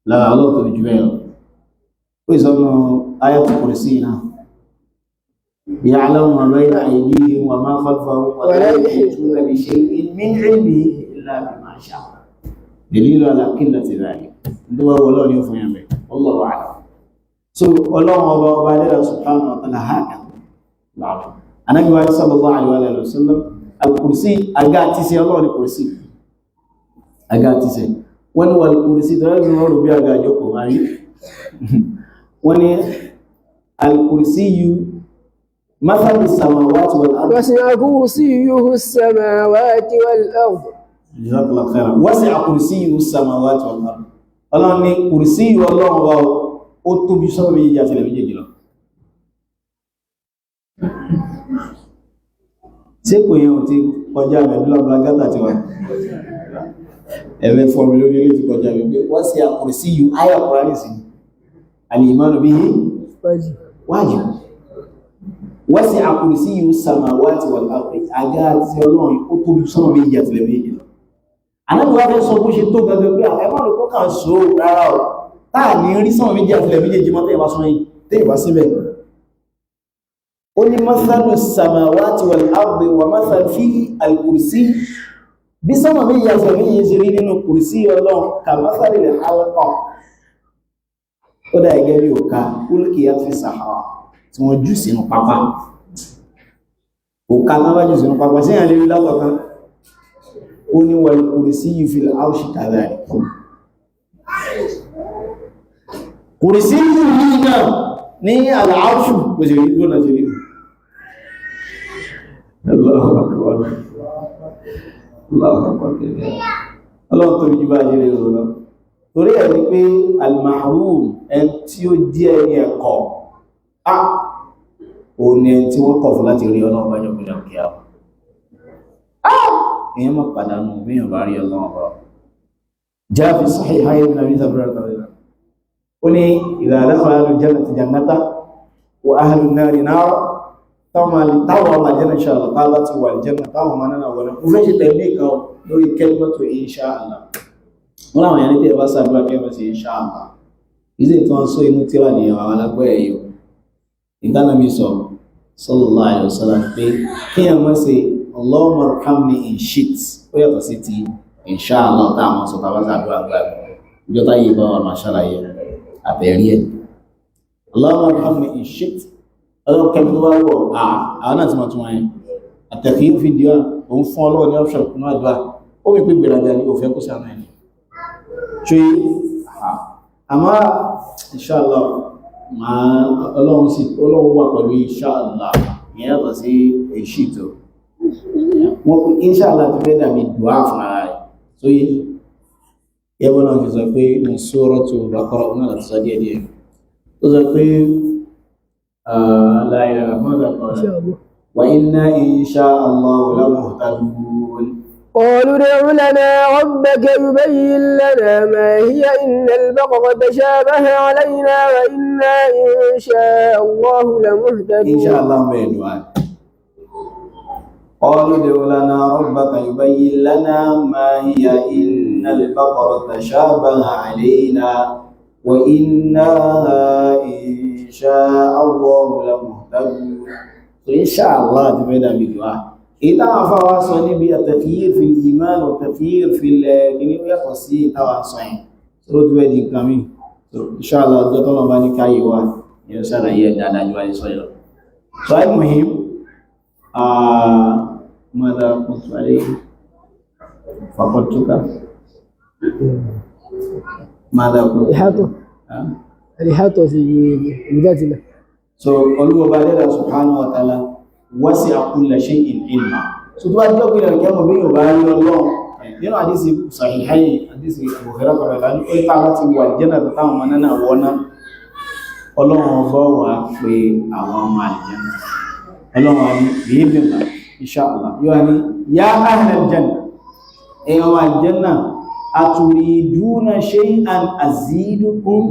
lára Ọlọ́run tó jù bẹ́ẹ̀ lọ. Ó ìsọ́nà Ayatul Kursi náà, يعلم ما بين أيديهم وما خلفهم ولا يحيطون بشيء من علمه إلا بما شاء. دليل على قلة ذلك. Ndúwà wọlọ́ ni ó fún yẹn bẹ̀. Wallahu a'lam. So Ọlọ́run ọba ọba lẹ́la subhanahu wa ta'ala hàkà. Ànábì wa sallallahu alaihi wa sallam, al-kursi, àga àti ṣe Ọlọ́run ni kursi. Àga àti ṣe. Wọ́n ní wal kùrìsí tó rẹ̀ wọ́n rò bí àga àjọkò àrí. Wọ́n ní al-kursiyyu mathalu samawati wal ard. وسع كرسيه السماوات والأرض. Jazakallahu khairan. Wasi'a kursiyyuhu samawati wal ard. Ọlọ́run ní kùrìsíyù Ọlọ́run wa ó tóbi sọ́rọ̀ méjèèjì àti ilẹ̀ méjèèjì lọ. Ṣé kò yẹn ò ti kọjá mẹ́dúlá blagata ti wà? Ẹ̀rẹ́ fọ́mi lórí ilé ti kọjá mi pé wasi'a kursiyyu áyà Kùránì sí. Al-imanu bihi واجب. wájib. Wasi'a kursiyyuhu samawati wal ard. Àga àti Ọlọ́run ó tóbi sọ́rọ̀ méjèèjì àti ilẹ̀ méjèèjì lọ. Ànábì wá fẹ́ sọ bó ṣe tó gangan pé ẹmọ́ rẹ̀ kó kàn so rárá o. Táà ní rí sánmà méjì àti ilẹ̀ méjèèjì mọ́ tẹ́yìnbá sún yìí, tẹ́yìnbá síbẹ̀. Ó ní mathalu samawati wal ardi wa mathalu fi al-kursi. Bí sánmà méjì àti ilẹ̀ méjèèjì ṣe rí nínú kùrìsí Ọlọ́run ka mathalil halqa. Ó dà gẹ́gẹ́ bí òka, ulqiyat fi sahara, tí wọ́n jù sínú pápá. Òka tán bá jù sínú pápá, sí ìyàn lè rí látọ̀kan? Ó ní wal kursiyyu fil arshi kadhalik. Kùrìsíyù yìí náà ní al-arshu kò sì rí gbóná sí rí. Allahu akbar. Allahu akbar. Ọlọ́run tóbi jù bá ṣe lè rò lọ. Torí ẹ̀ ni pé al-mahrum, ẹn tí ó jẹ́ ẹni ẹ̀kọ́, á ò ní ẹni tí wọ́n kọ̀ fún láti rí Ọlọ́run bá jọ gbọ́dọ̀ kí á. Èèyàn má pàdánù bí èèyàn bá rí Ọlọ́run bá. Jaa fi sahihayn ibn Abi Dharr. Ó ní idha dakhala ahlul jannati jannata wa ahlun nari nara. Táwọn ọmọ àjẹ́nà insha Allah tá láti wà àjẹ́nà táwọn ọmọ náà wọlé. Mo fẹ́ ṣe tẹ̀lé kan lórí kalimatu insha Allah. Wọ́n láwọn èèyàn ní tí ẹ bá ṣàdúrà kí ẹ bá ṣe insha Allah. Ìṣe tí wọ́n sọ inú tíra nìyẹn àwọn alágbọ́ ẹ̀yọ. Ìdánàmí sọ sallallahu alaihi wasallam pé kí ẹ má ṣe Allahumma arhamni in shit. Ó yàtọ̀ sí ti insha Allah táwọn sọ tá a bá ṣàdúrà gbà mí. Ìjọ táyé bá wà máa ṣàlàyé àbẹ̀rí ẹ̀. Allahumma arhamni in shit. Ọlọ́run kẹ́mi tó bá wọ̀ àwọn náà ti mọ̀ tún wọn yẹn. Àtẹ̀kí ń fi díwà, òun fún Ọlọ́run ní option kúnú àdúrà. Ó wí pé gbèrágà ni òfin kó sànú ẹni. Ṣé àmọ́ insha Allah máa Ọlọ́run sì Ọlọ́run wà pẹ̀lú insha Allah ìyẹn yàtọ̀ sí èṣì tó. Wọ́n pé insha Allah ti fẹ́ dàbí dùá fún ara rẹ̀. Sóyè yẹ́bọ́n náà ti sọ pé ní Suratu Baqara náà láti sọ díẹ̀ díẹ̀. Ó sọ pé la ilaha إن شاء الله. wa inna insha Allah lamuhtadun. قالوا ادع لنا ربك يبين لنا ما هي إن البقرة تشابه علينا وإنا إن شاء الله لمهتدون. Insha Allah bẹ́ẹ̀ dùn á. قالوا ادع لنا ربك يبين لنا ما هي إن البقرة تشابه علينا وإنا إن شاء الله لمهتدون. So insha Allah ti fẹ́ dàbí dùn á. Èyí táwọn afáwa sọ níbi at-takhyir fil iman wa at-takhyir fil kìíní ó yàtọ̀ sí ìtawà sọ yẹn. So ó ti fẹ́ di nǹkan míì. So insha Allah ọjọ́ tọ́lọ́ bá ní káyé wa yóò ṣàlàyé ẹ̀ dáadáa ju wáyé sọ yìí lọ. So al-muhim ماذا كنت عليه فقدتك ماذا كنت إحاطة. ها؟ الإحاطة بذات الله. So Olúwa bá dẹ́dà subhanahu wa ta'ala wasi'a kulla shay'in ilma. So tó bá jẹ́ pé ìrìnkẹ́ mọ̀ bí yóò bá rí Ọlọ́run nínú àdísì sahihayn àdísì Abu Hurairah kọ̀ọ̀lá ní pé táwọn ti wà jẹ́nà tó táwọn ọmọ náà wọ́ná Ọlọ́run ọba wà pé àwọn ọmọ àlìjẹ́nà Ọlọ́run wa ní bíbélà insha Allah yóò wá ní ya ahlal janna ẹ̀yin ọmọ àlìjẹ́nà aturiduna shay'an azidukum.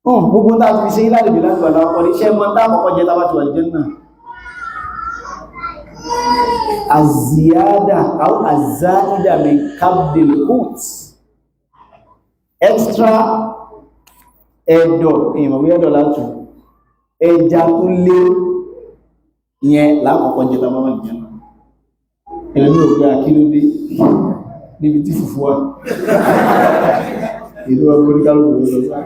Gbogbo tá a ti fi ṣe ìlàlejò láti wà láwọ́ ní iṣẹ́ mọ́ tá àkọ́kọ́ jẹ́ tá bá ti wà àlìjẹ́nà aziyada aw azaida min kabdil hut extra ẹ̀dọ̀ ìmọ̀ bí ẹ̀dọ̀ látù ẹja tó lé ìyẹn lákọ̀ọ́kọ́ jẹ́ tá bá wà àlìjẹ́nà. Ẹlẹ́mí ò gbé akílódé níbi tí fùfú wà ìlú ọgbọ́n oníkálùkù ló lọ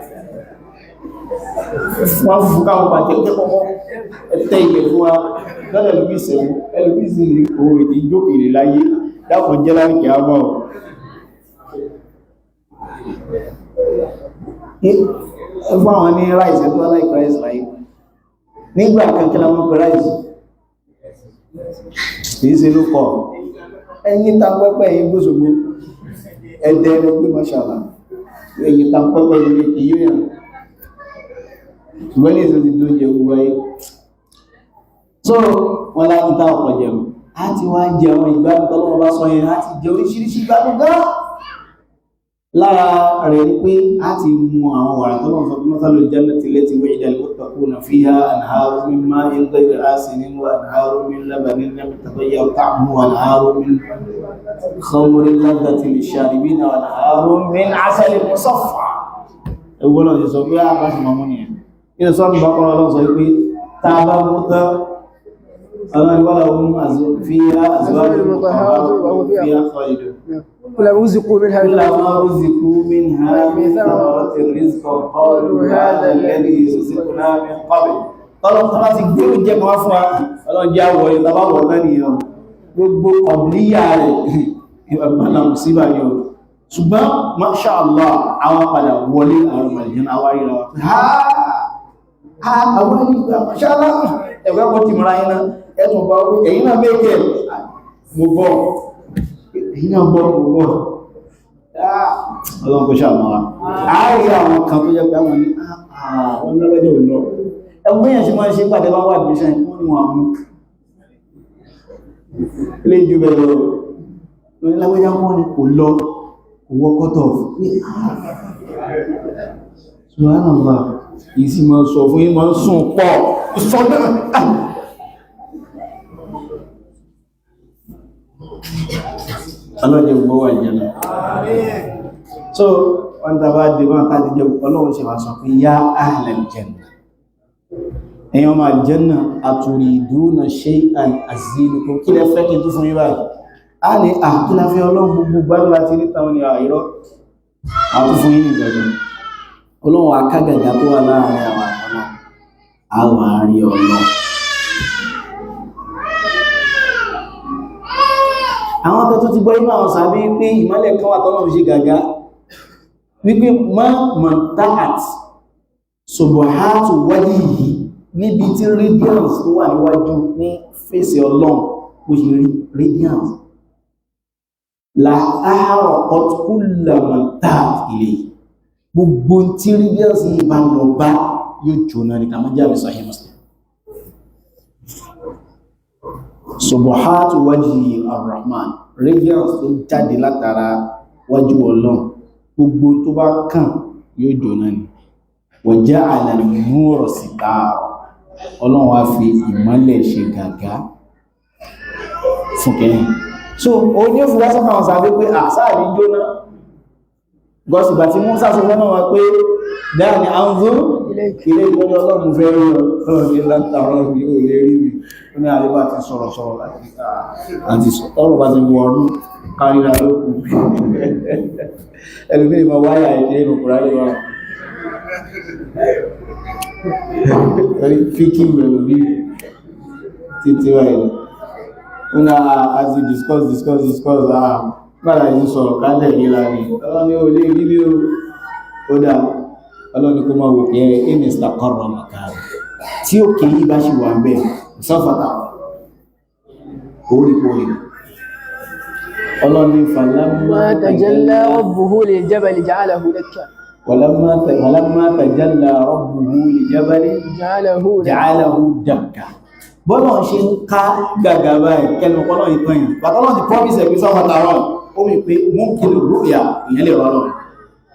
wọ́n fún káwọn pàtẹ́ kọ́kọ́ ẹ̀tẹ́ ilẹ̀ fún wa lọ́dọ̀ ẹlùmí ìsẹ̀mú ẹlùmí sí ní ohun èdè ìjókèrè láyé dákùn jẹ́ láríkẹ̀ àmọ́. Ẹ fún àwọn ní rice, ẹ tó wá like rice láyé. Nígbà kan kí la mọ̀ pé rice? Kìí ṣe ló kọ̀. Ẹyin ta pẹ́pẹ́ ẹyin gbóṣogbo. Ẹdẹ ló pé mọ́ṣàlá. Ẹyin ta pẹ́pẹ́ ilé kì yóò yàn. Ṣùgbọ́n ní ìṣẹ́ ti dóúnjẹ gbogbo ayé. So, wọ́n láti tá ọ̀pọ̀ jẹun. A ti wá jẹ àwọn ìgbádùn tọ́lọ́wọ́ bá sọ yẹn, a ti jẹ oríṣiríṣi ìgbádùn gan. Lára rẹ̀ ni pé a ti mú àwọn wàrà tọ́lọ́wọ́ sọ pé mọ́sálò jannati allati wu'ida al-muttaquna fiha anharun min ma'in ghayri asinin wa anharun min labanin lam yataghayyar ta'muhu wa anharun min khamrin ladhatin lish-sharibina wa anharun min 'asalin musaffa. Ẹgbọ́n náà ti sọ pé a bá ṣe mọ́mú nìyẹn. Nínú sọ́ọ̀tù bá kọ́ra lọ́wọ́ sọ pé tá a bá mú tán ọlọ́run wọ́n làwọn fiha azwajun mutahharatun wa hum fiha khalidun. كلما رزقوا منها كلما رزقوا منها من ثمرة رزقا قالوا هذا الذي رزقنا من قبل. Tọ́lọ́run tó bá ti gbé oúnjẹ kan wá fún wa, ọlọ́run jẹ́ àwọ̀ ìtàbá wọ̀ náà nìyẹn o. Gbogbo ọ̀blíyà rẹ̀ ìbànà mùsíbà ni o. Ṣùgbọ́n, Masha Allah, àwọn padà wọlé àwọn màlìyàn àwárí ra wa. Ha! Ha! Àwọn ìgbà, Masha Allah! Ẹ̀wẹ́ kọ́ ti mara yín náà, ẹ̀tùn bá wí, ẹ̀yin náà mẹ́kẹ̀ mo bọ̀. Ẹ̀yin náà bọ̀, mo bọ̀. Ọlọ́run kò ṣàmọ́ wa. A rí àwọn kan tó jẹ́ pé àwọn ní àwọn lọ́lọ́jọ́ ò lọ. Ẹgbẹ́ yẹn ṣe máa ń ṣe pàdé bá wà admission wọ́n ní wọn mú. Ilé ìjú bẹ̀rẹ̀ lọ. Lóní lágbẹ́já wọ́n ní kò lọ, kò wọ́ cut off. Ní Subhanallah, yìí sì máa sọ fún yín máa ń sùn pọ̀. Sọ́dọ̀ ọlọ́jẹ́ gbọ́ wà jẹ́ náà. So, wọ́n tàbá dé wọ́n tàbí jẹ́ ọlọ́run ṣe wá sọ pé yá ahlal janna. Ẹ̀yin ọmọ aljanna, aturiduna shay'an azidukum. Kí lẹ fẹ́ kí n tún fún yín báyìí? A ní àkíláfẹ́ ọlọ́run gbogbo gbádùn láti rí táwọn ní àìrọ́. A tún fún yín ní ìgbàgbọ́. Ọlọ́run akágàgà tó wà láàrin àwọn àtọ́nà. A wà rí ọlọ́run. Àwọn kan tó ti gbọ́ inú àwọn sàbí pé ìmọ́lẹ̀ kan wà tọ́lọ́run ṣe gàgá wípé mọ́ mọ̀táàt ṣòbọ̀hátù wáyé yìí níbi tí radiance tó wà níwájú ní fèsì ọlọ́run bó ṣe rí radiance la áhàrọ̀ ọtkúlà mọ̀táàt ilé gbogbo tí radiance yìí bá lọ bá yóò jóná ní kàmọ́ jáde Sahih Muslim. Subuhatu wajhi ar-Rahman, radiance tó jáde látara wájú ọlọ́run, gbogbo tó bá kàn yóò jóná ni. Wa ja'ala an-nura sitara, ọlọ́run wá fi ìmọ́lẹ̀ ṣe gàgá fún kẹ́yìn. So òun ni ó fi wá sọ́kàn àwọn sàbí pé àsáà ní jóná. Gọ́sìgbà tí Mùsá sọ fún wọn pé dáàni anzur ilé ìgbọ́dọ̀ ọlọ́run fẹ́ rí ọlọ́run ní látàrọ mi ò lè rí mi. Ó ní àríwá ti sọ̀rọ̀ sọ̀rọ̀ àti ọ̀rọ̀ bá ti wọ ọdún káríra lókù. Ẹlùmí ìmọ̀ wáyà ìdí inú Kùránì wà. Torí fíkì ẹlòmí títí wáyé. Ó ní àti discuss discuss discuss gbára yìí sọ̀rọ̀ kálẹ̀ ríra ni. Ọlọ́run ní ò lè rí mi o. Ó dáa, ọlọ́ni kó máa wò pé ẹ̀ ní ìsàkọ́rọ̀ màkàrà tí òkè yìí bá ṣì wà ń bẹ̀ sọ́fàtà oríkórí ọlọ́ni ما تجلى ربه للجبل جعله دكا falamma tajalla rabbuhu lijabali جعله دكا ja'alahu dakka. Bọ́lọ̀ ṣe ń ká gàgà báyìí kẹnu kọ́lọ̀ ìtàn yìí bàtọ́lọ̀ ti promise ẹ̀gbẹ́ sọ́fàtà rọ̀ ó mi pé mú kí lè rúyà ìyẹn lè rọ́ lọ́rùn,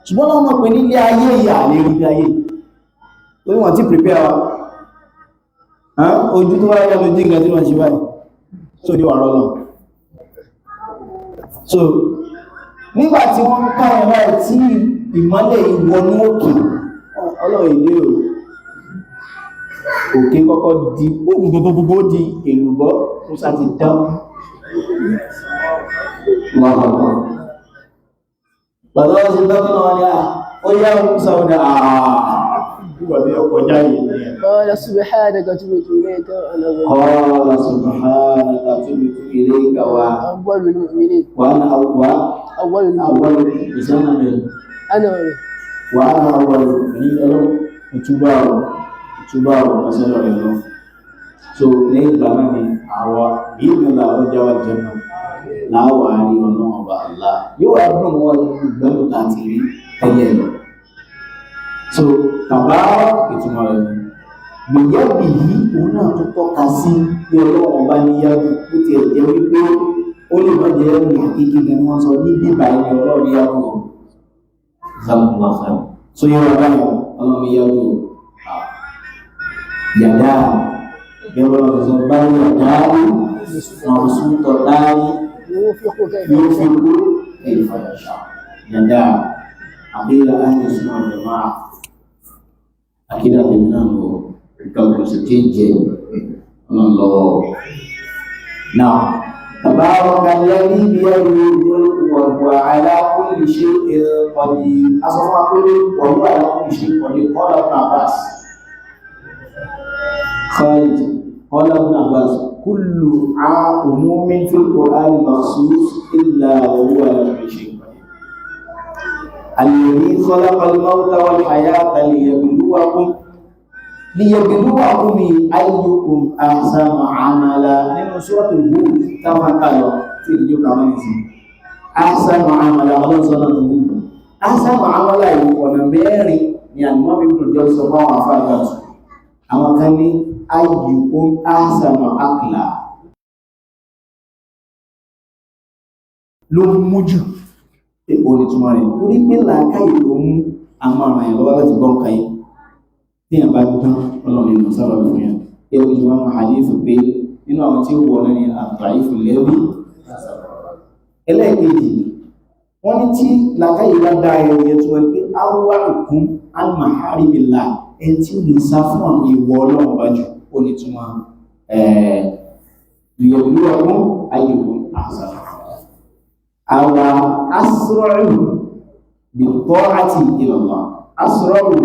ṣùgbọ́n lọ́wọ́ mọ̀ pé nílé ayé ìyà lè rí bí ayé torí wọ́n ti prepare wa. Ojú tó wáyé lọ jí nǹkan tí wọ́n ṣe báyìí so ní wà rọ́lọ́. So nígbà tí wọ́n ń ká ẹ̀ báyìí tí ìmọ́lẹ̀ ìwọnú òkè ọlọ́run ilé o òkè kọ́kọ́ di gbogbogbò di èlùbọ́ Musa ti dáhùn. Bàbá wọn ṣe tọ́kí náà ní à, ó yá Musa ó ní àà, ìwà bí ọkọ̀ jáde ní ẹ̀. قال سبحانك تبت إليك وأنا Qala subhanaka tubtu ilayka wa أول المؤمنين wa ana أول àwọn ìsánà rẹ̀ أنا wà á máa wọ ní ọlọ́run ìtúbà ọ̀ ìtúbà ọ̀ ọ̀sẹ̀lọ̀ rẹ̀ lọ. So lẹ́yìn ìgbà náà ni àwa bí ìgbìmọ̀ àwọn jáwá jẹ náà láwà á rí ọlọ́run ọba àlá yóò wá dùn wọ́n ìgbẹ́lú láti rí tẹ́lẹ̀ lọ. So bàbá ìtumọ̀ rẹ̀ ni gbìyànjú yìí òun náà tó tọ́ka sí pé ọlọ́run ọba níyàwó bó tiẹ̀ jẹ́ wípé ó lè má jẹ́ ẹ̀rù àkíkí gan ni wọ́n sọ ní bíbá ẹni ọlọ́run yàwó o. Jazakumullahu khairan. So yẹ wà báyìí ọlọ́run yàwó o. Yàdá yẹ wọ́n lọ sọ báyìí yàdá mọ̀ọ́sùn tọ̀ láyé يوفق كيف yóò fi kú kayfa yasha. Yàdá àkídà ahli sunnah wal jamaa àkídà tèmi náà lọ nǹkan kò sì tí ń jẹ ọlọ́run lọ́wọ́. Náà تبارك الذي بيده الملك وهو على كل شيء قدير. أصلا أقول وهو على كل شيء قدير. قال ابن عباس خالد قال ابن عباس كل عموم في القرآن مخصوص إلا وهو على كل شيء قدير. الذي خلق الموت والحياة ليبلوكم ليبلوكم أيكم أحسن عملا. Nínú Suratul Hud táwọn kà lọ tí ìdíjọ́ kà wọ́n nìsín. Ahsanu amala ọlọ́run sọ́nà tó wù. Ahsanu amala yìí ọ̀nà mẹ́rin ni àlùmọ́ mi kùn jọ sọ fáwọn afáàgbà tù. Àwọn kan ní ayyukum ahsanu akla. Ló mú jù pé òun ni túmọ̀ rẹ̀. Torí pé làákàyè ló mú àwọn àrùn yẹn lọ́wọ́ láti gbọ́ nǹkan yìí. Tí yẹn bá dán ọlọ́run nínú sábà fún yẹn. Ẹ wo ìwà àwọn hadith pé nínú àwọn tí ó wọ̀ náà ni àtàífù lẹ́rú. Ẹlẹ́ẹ̀kejì, wọ́n ní tí làákàyè bá dá ẹyọ yẹn tó ẹ pé awá òkun almaharimila ẹni tí ó lè sá fún àwọn ìwọ ọlọ́run bá jù ó ní túmọ̀ liyabluwakum ayyukum ahsanu. Àwa asra'u bit-ta'ati ila Allah, asra'u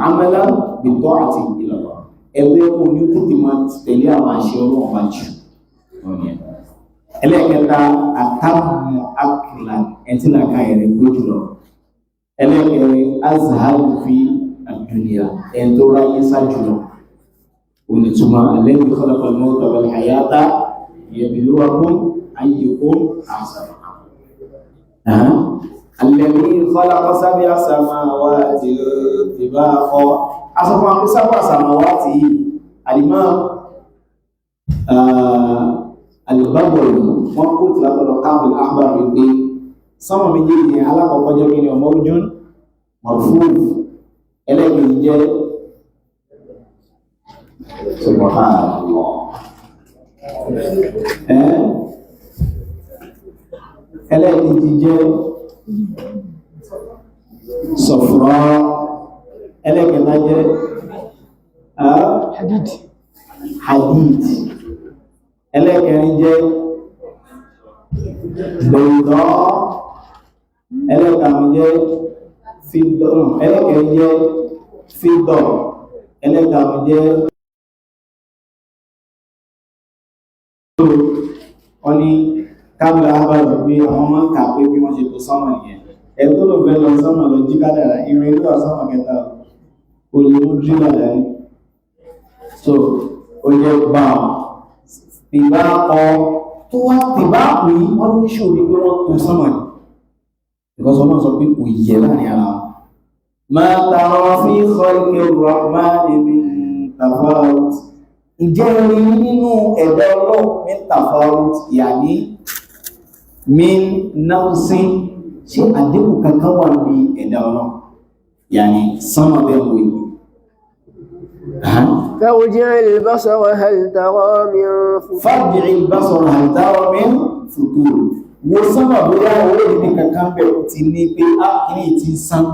amalan bit-ta'ati ila Allah. Ẹgbẹ́ kò ní ó tètè máa tẹ̀lé àwọn àṣẹ ọlọ́run bá jù. Ẹlẹ́ẹ̀kẹta, àtàmù akìlà ẹtí làákàyè rẹ̀ gbé jùlọ. Ẹlẹ́ẹ̀kẹrin, azharu fi ad-dunya ẹni tó ráyé sá jùlọ. Onítùmọ̀ alladhi khalaqa al-mawta wal-hayata liyabluwakum ayyukum ahsanu amala. Alladhi khalaqa sab'a samawati tibaqa. Asọ́fún akó sab'a samawati yìí, al-Imam al-Baghawi wọ́n kó tí látọ̀dọ̀ Ka'b al-Ahbar wípé sánmà méjèèjì yẹn alákọ̀ọ́kọ́ jẹ́ kí ni mawjun marfu', ẹlẹ́ẹ̀kejì jẹ́ subhanallah ẹlẹ́ẹ̀kejì jẹ́ safra, ẹlẹ́ẹ̀kẹta jẹ́ حديد hadid, ẹlẹ́ẹ̀kẹrin jẹ́ bayda, ẹlẹ́ẹ̀karùn jẹ́ fidda, ẹlẹ́ẹ̀kẹrin jẹ́ fidda, ẹlẹ́ẹ̀karùn jẹ́ wọ́n ní kábílà ábàjù pé àwọn máa ń kà pé bí wọ́n ṣe tó sánmà nìyẹn. Ẹ̀ tó lò fẹ́ lọ sánmà lọ jí kádàrá irin ló wà sánmà kẹta o lè mú dírìlà dání. So ó jẹ́ bá tìbá ọ tó wá tìbá pè é wọ́n ní ṣòro pé wọ́n tó sánmà ni. Because ọlọ́run sọ pé kò yẹ láàrin ara wọn. Ma tara fi khalqi rahmani min tafawut. Ǹjẹ́ rí nínú ẹ̀dá ọlọ́run min tafawut yàní min naqsin, ṣé àdínkù kankan wà ní ẹ̀dá ọlọ́run yàní sánmà bẹ́ẹ̀ wò yìí. فارجع البصر هل ترى من فطور. Farji al-basar hal tara min futur. Wo sánmà bóyá owó ìdí kankan bẹ̀ ti ní pé á kìíní ti ń sán.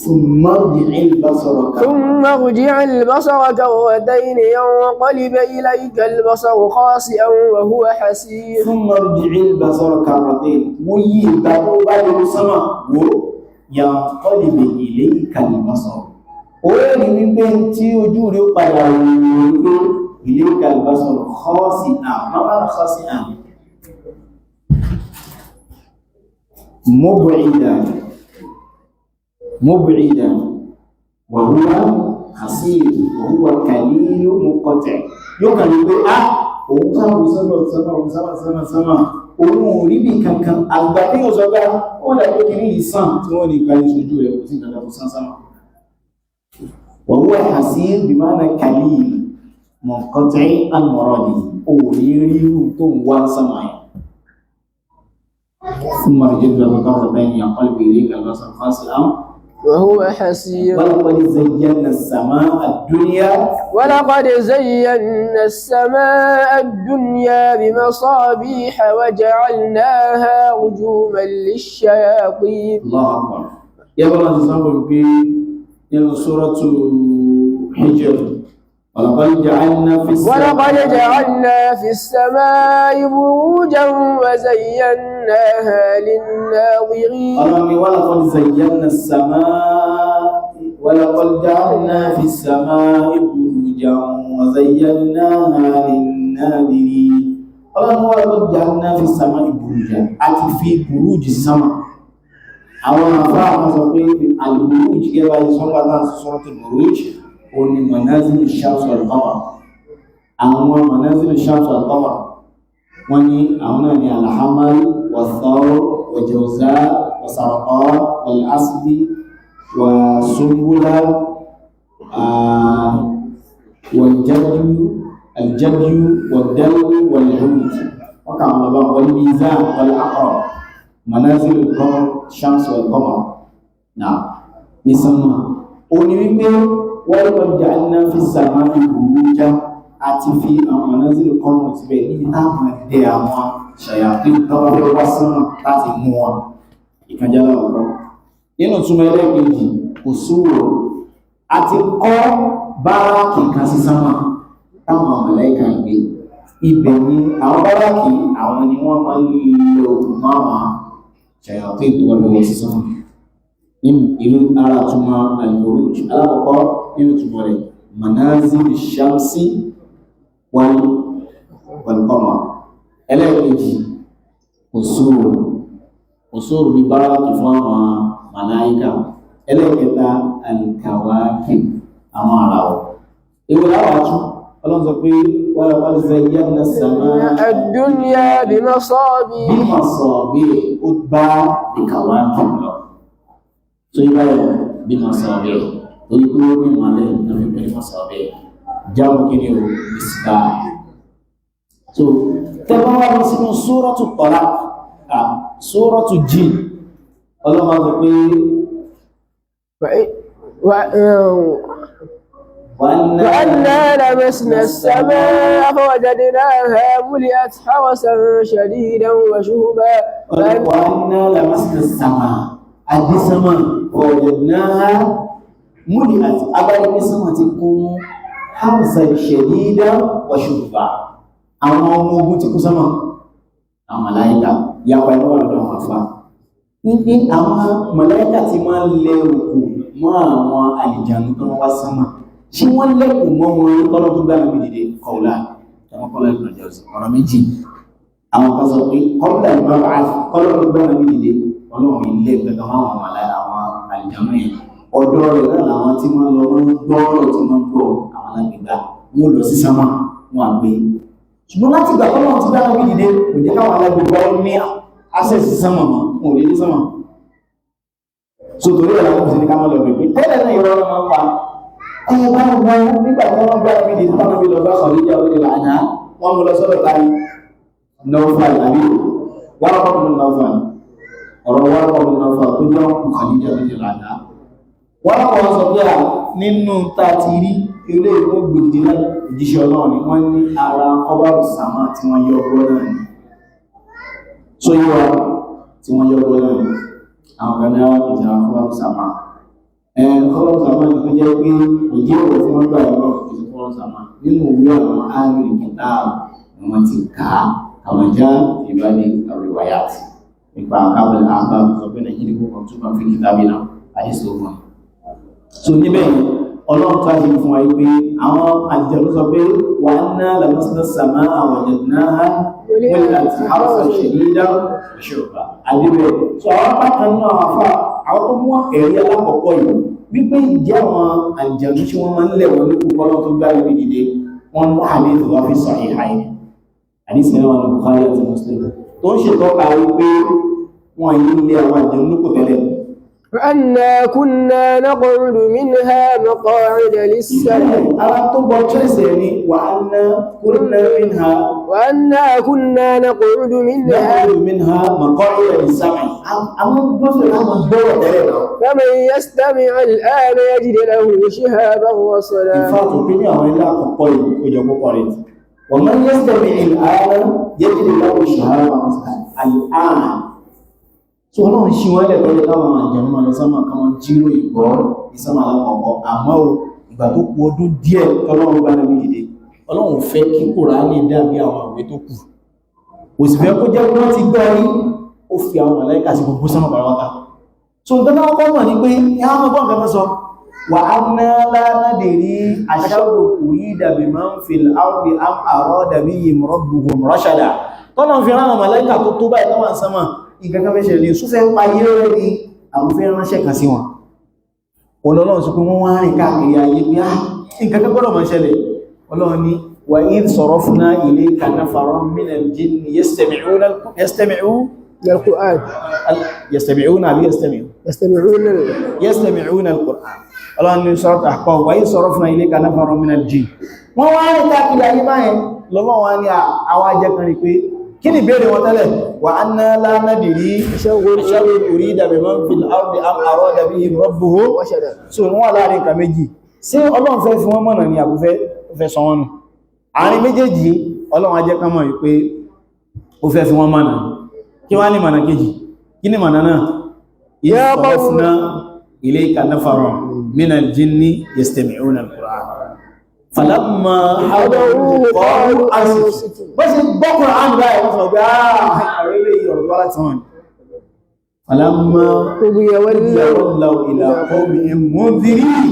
Thumma irji' al-basar kan. ثم ارجع البصر كرتين ينقلب إليك البصر خاسئا وهو حسير. Thumma irji' al-basar karratayn. Wo yí ìgbà tó bá lórí sánmà wo yanqalib ilayka al-basar. Ó rí wípé tí ojú rí ó padà wò wípé ilayka al-basar khasi'an. Má bá khasi'an. Mub'idan mub'idan wa huwa hasir wa huwa kalilu munqati'. Yóò kàn ní pé á òun káwọn sọ́nà sọ́nà sọ́nà sọ́nà sọ́nà òun ò rí bí kankan. Àgbà tí yóò sọ pé ó dà pé kìíní yìí sàn tí wọ́n ní ìgbà yìí sojú rẹ̀ kò sí nǹkan kan tó sán sánmà. Wa huwa hasir bima'na kalil munqati' an muradihi, ò ní rí irú tó ń wá sánmà yẹn. ثم رجعت مرتين ينقلب إليك البصر خاسئا وهو حسير. ولقد زينا السماء الدنيا ولقد زينا السماء الدنيا بمصابيح وجعلناها رجوما للشياطين. الله أكبر. يا الله تسمى في سورة حجر ولقد جعلنا في السماء ولقد جعلنا في السماء بروجا وزيناها للناظرين. ọlọ́ni ولقد زينا السماء ولقد جعلنا في السماء بروجا وزيناها للناظرين. Ọlọ́ni ولقد جعلنا في السماء بروجا, àti fi buruj sí sánmà. Àwọn àfáà kan sọ pé al-buruj gẹ́gẹ́ bá ṣe sọ́nà náà suratul buruj ó ní manazil ash-shams wal-qamar. Àwọn manazil ash-shams wal-qamar, wọ́n ní àwọn náà ní al-hamal wal-thawr wa-jawza wa-sarqan wal-asdi wa-sumbula wal-jadyu al-jadyu wal-dalw wal-hut, wọ́n kà wọ́n lọ́wọ́ wal-mizan wal-aqrab, manazil al-qamar shams wal-qamar náà ní sánmà. Ó ní wípé walaqad ja'alna fi as-sama'i buruja, àti fi àwọn manazil al-qamar síbẹ̀ níbi táwọn ẹ̀dẹ́ àwọn ṣàyàtì tọ́wọ́ fẹ́ wá sánmà láti mú wọn ìkànjá lọ́wọ́. Nínú túnmọ̀ ẹlẹ́ẹ̀kejì, kò sóòrò, àti kọ́ báràkì kan sí sánmà táwọn màláíkà ń gbé. Ibẹ̀ ni àwọn báràkì, àwọn ni wọ́n máa ń lo máwọn ṣàyàtì tó wà lọ́wọ́ sí sánmà. Nínú ìlú ara túnmọ̀ al-buruj alákọ̀ọ́kọ́, nínú túnmọ̀ rẹ̀ manazil shamsi wal-qamar. Ẹlẹ́ẹ̀kejì, òṣòro, òṣòro bí báràkì fún àwọn màláíkà. Ẹlẹ́ẹ̀kẹta, al-kawakib, àwọn àràwọ̀. Èwo láwàá tún? Ọlọ́run sọ pé walaqad zayyana as-samaa الدنيا بمصابيح bimasabih, ó bá al-kawakib lọ tó yí báyọ̀ bimasabih, torí pé ó ní ìmọ̀lẹ̀ náà fi pẹ̀lú masabih jáwọ́ kí ni o misbah. So tẹ́bá wá lọ sínú Suratu Talaq, Suratu Jinn, ọlọ́run sọ pé وأنا لمسنا السماء فوجدناها ملئت حرسا شديدا وشهبا. وأنا لمسنا السماء, àdísánmà, فوجدناها ملئت, abáyé sánmà ti kún, حرسا شديدا وشهبا, àwọn ọmọ ogun ti kún sánmà, àwọn màláíkà. Yapa ẹni wà lọ́dọ̀ àwọn àfá ní àwọn màláíkà tí máa ń lẹ òkú mọ́ àwọn àlìjànú tó wá sánmà. Ṣé wọ́n lẹ́kùn mọ́ wọn tọ́lọ́ tó gbá mi dìde kọ̀ọ̀lá àwọn kọ́lá ìlú ọjọ́ ọ̀rọ̀ méjì. Àwọn kan sọ pé kọ́lá ìgbà kọ́lá tó gbá mi dìde, ọlọ́run ilé gbẹ̀gbẹ̀ àwọn àwọn àlìjànú yẹn ọ̀dọ́ rẹ̀ náà làwọn tí wọ́n lọ wọ́n gbọ́rọ̀ tí wọ́n gbọ́ àwọn alágbègbà wọ́n lọ sí sánmà wọn àgbé. Ṣùgbọ́n láti ìgbà tọ́lọ́run ti dára bí dìde, kò jẹ́ káwọn alágbègbà ó ní access sí sánmà mọ́, wọn ò lè dé sánmà. So torí ẹ̀ làwọn òsì ní ká má lọ bèbè tẹ́lẹ̀ náà. Ìrọ̀ máa ń pa ẹ bá wọn nígbà tí wọ́n gbá bí dìde tọ́nà bí lọ bá Khadija lórí làánà, wọ́n mú lọ sọ́dọ̀ táyì Nawfal àbí Waraqa bin Nawfal. Ọ̀rọ̀ Waraqa bin Nawfal tó jẹ́ ọkùn Khadija lórí làánà, Waraqa wọn sọ pé à nínú tá a ti rí ilé ìwé gbèdé náà, òjíṣẹ́ Ọlọ́run ni wọ́n ní ara ọba sàmà tí wọ́n yọ ọgbọ́n náà ni so yíwa tí wọ́n yọ ọgbọ́n náà ni. Àwọn kan ní àwọn ìjà ọba sàmà ọba sàmà ni tó jẹ́ pé òjì ọ̀rọ̀ tí wọ́n gbà lọ́wọ́ ìṣẹ́ ọba sàmà nínú òwe àwọn áàrùn ìkẹta ni wọ́n ti kà á àwọn já ìbáni àríwáyàtì nípa àkábẹ̀lẹ̀ àbá sọ pé Nàìjíríà kò tún bá fi kìtàbí náà àdìsógún. So níbẹ̀ yẹn, Ọlọ́run tó ṣe fún wa yìí pé àwọn àjẹ̀lú sọ pé wà á ná làmọ́sánà sàmá àwọ̀jẹ̀ náà wọ́n láti hausa ṣèlídà ṣùgbà Àdébẹ̀ so àwọn apá kan nínú àwọn afá, àwọn tó mú ẹ̀rí alákọ̀ọ́kọ́ yìí wípé ìjẹ́ àwọn àjànú tí wọ́n máa ń lẹ̀ wọ́n lókù kọ́lọ́ tó gbá lórí dìde, wọ́n mú àdéhùn wá fi Sahihayn, àdéhùn náà wà ní Bukhari àti Muslim, tó ń ṣètọ́ka wípé wọ́n yìí lé àwọn àjànú lókù tẹ́lẹ̀. وأنا كنا نقعد منها مقاعد للسمع. Ara tó bọ tẹ́sẹ̀ ni وأنا كنا منها وأنا كنا نقعد منها نقعد منها مقاعد للسمع. Àwọn gbọ́sẹ̀ láwọn gbọ́rọ̀ tẹ́lẹ̀ náà. فمن يستمع الآن يجد له شهابا رصدا. Ìfàtò pé ní àwọn ilé àkọ́kọ́ yìí ó jọ púpọ̀ rẹ̀. ومن يستمع الآن يجد له شهابا رصدا الآن. Tí ọlọ́run ṣí wọ́n lẹ̀ tẹ́lẹ̀ láwọn àjẹ̀nú máa lọ sánmà kan wọ́n jírò ìgbọ́ ní sánmà alákọ̀ọ́kọ́. Àmọ́ o, ìgbà tó kù ọdún díẹ̀ tọ́lọ́run bá nàbí dìde, ọlọ́run fẹ́ kí Kùránì dàbí àwọn ìwé tó kù, kò sì fẹ́ kó jẹ́ pé wọ́n ti gbọ́ rí. Ó fi àwọn màláíkà sí gbogbo sánmà pàápàá. So nǹkan tó kọ́ mọ̀ ní pé ẹ á mọ̀ gbọ́ nǹkan tó sọ, وأنا لا ندري أشر أريد بمن في الأرض أم أراد بهم ربهم رشدا. Tọ́lọ́run fi rán àwọn màláíkà tó tó báyìí tó wà ń sánmà, nǹkan kan fẹ́ ṣẹlẹ̀ ní súnfẹ́ payé rẹ̀ ní àwọn fẹ́ ránṣẹ́ kan sí wọn. Ọlọ́run sọ pé wọ́n wá rìn káàkiri ayé pé á nǹkan kan gbọ́dọ̀ máa ṣẹlẹ̀. Ọlọ́run ní وإذ صرفنا إليك نفرا من الجن يستمعون يستمعون القرآن. يستمعون àbí يستمعون؟ يستمعون. يستمعون القرآن. Ọlọ́run ní سورة Ahqaf, وإذ صرفنا إليك نفرا من الجن. Wọ́n wá ní káàkiri ayé báyẹn, lọ́lọ́run wá ní àwọn ajẹ́ kan rí pé kí ni ìbéèrè wọn tẹ́lẹ̀? وأنا لا ندري أشر أريد بمن في الأرض أم أراد بهم ربهم رشدا. So wọ́n wà láàrin nǹkan méjì: ṣé Ọlọ́run fẹ́ fi wọ́n mọ̀nà ni àbúfẹ́ fẹ́ sọ wọ́n nù? Àárín méjèèjì, Ọlọ́run á jẹ́ kán mọ̀ wípé ó fẹ́ fi wọ́n mọ̀nà. Kí wá ní mọ̀nà kejì? Kí ní mọ̀nà náà? يا قوم صرفنا إليك نفرا من الجن يستمعون القرآن فلما حضروه قالوا أنصتوا. Bó ṣe gbọ́ Kùránì báyìí, wọ́n sọ pé ààrẹ ilé ọ̀rọ̀ tó wá láti wọn. فلما قضي ولوا ولوا إلى قومهم منذرين.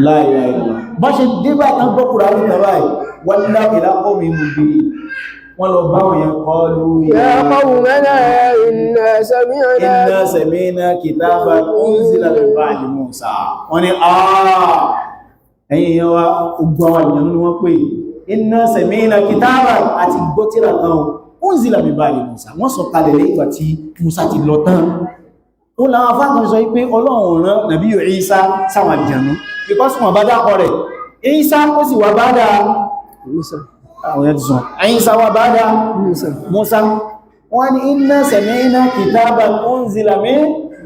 لا إله إلا الله. Bá ṣe dé báyìí tán gbọ́ Kùránì tán báyìí, ولوا إلى قومهم منذرين, wọ́n lọ bá wọn yẹn قالوا يا قومنا إنا سمعنا إنا سمعنا كتابا أنزل من بعد موسى. Wọ́n ní àà, ẹ̀yin èèyàn wa, ogun àwọn ìyànú ni wọ́n pè. إنا سمعنا كتابا, àti gbọ́ tírà kan o, أنزل من بعد موسى, wọ́n sọ kalẹ̀ lẹ́yìn ìgbà tí Musa ti lọ tán. Ó làwọn afákan sọ wípé Ọlọ́run rán nàbí Ìsá sáwọn àjànú because wọn bá dákọ rẹ̀ Ìsá, ó sì wà bá dáa موسى. Àwọn ẹ̀ ti sọ Ìsá wà bá dáa موسى. Musa. Wọ́n ní إنا سمعنا كتابا أنزل من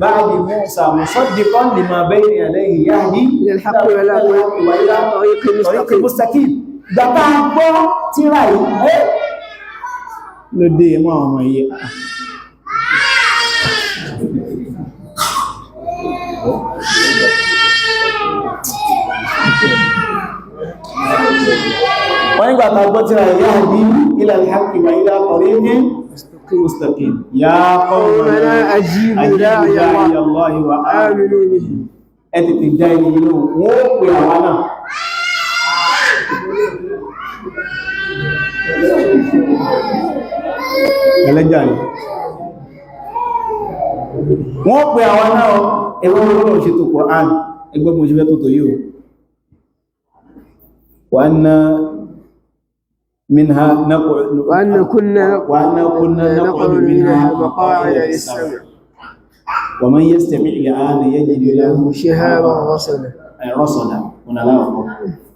بعد موسى مصدقا لما بين يديه يهدي إلى الحق وإلى طريق طريق مستقيم. مستقيم. Gbàtà gbọ́ tíra yìí ẹ́ ló dé mọ́ àwọn ọmọ yìí. Wọ́n nígbà tá gbọ́ tíra yìí, يهدي إلى الحق وإلى طريق مستقيم. يا قومنا أجيبوا أجيبوا داعي داعي الله الله وآمنوا آمنوا به. Ẹ tètè dá ẹni yìí lóhùn, wọ́n ó pè àwa náà. Ẹlẹ́jà yìí wọ́n pè àwa náà. Ẹgbẹ́ wọn lọ́wọ́ ṣètò Qur'an, ẹgbẹ́ mo ṣe fẹ́ tó tó yìí o. وأنا منها نقعد وأن كنا وأنا كنا نقعد منها مقاعد للسمع ومن يستمع الآن يجد له شهابا رصدا. رصدا. Ọ̀nà aláwọ̀kọ́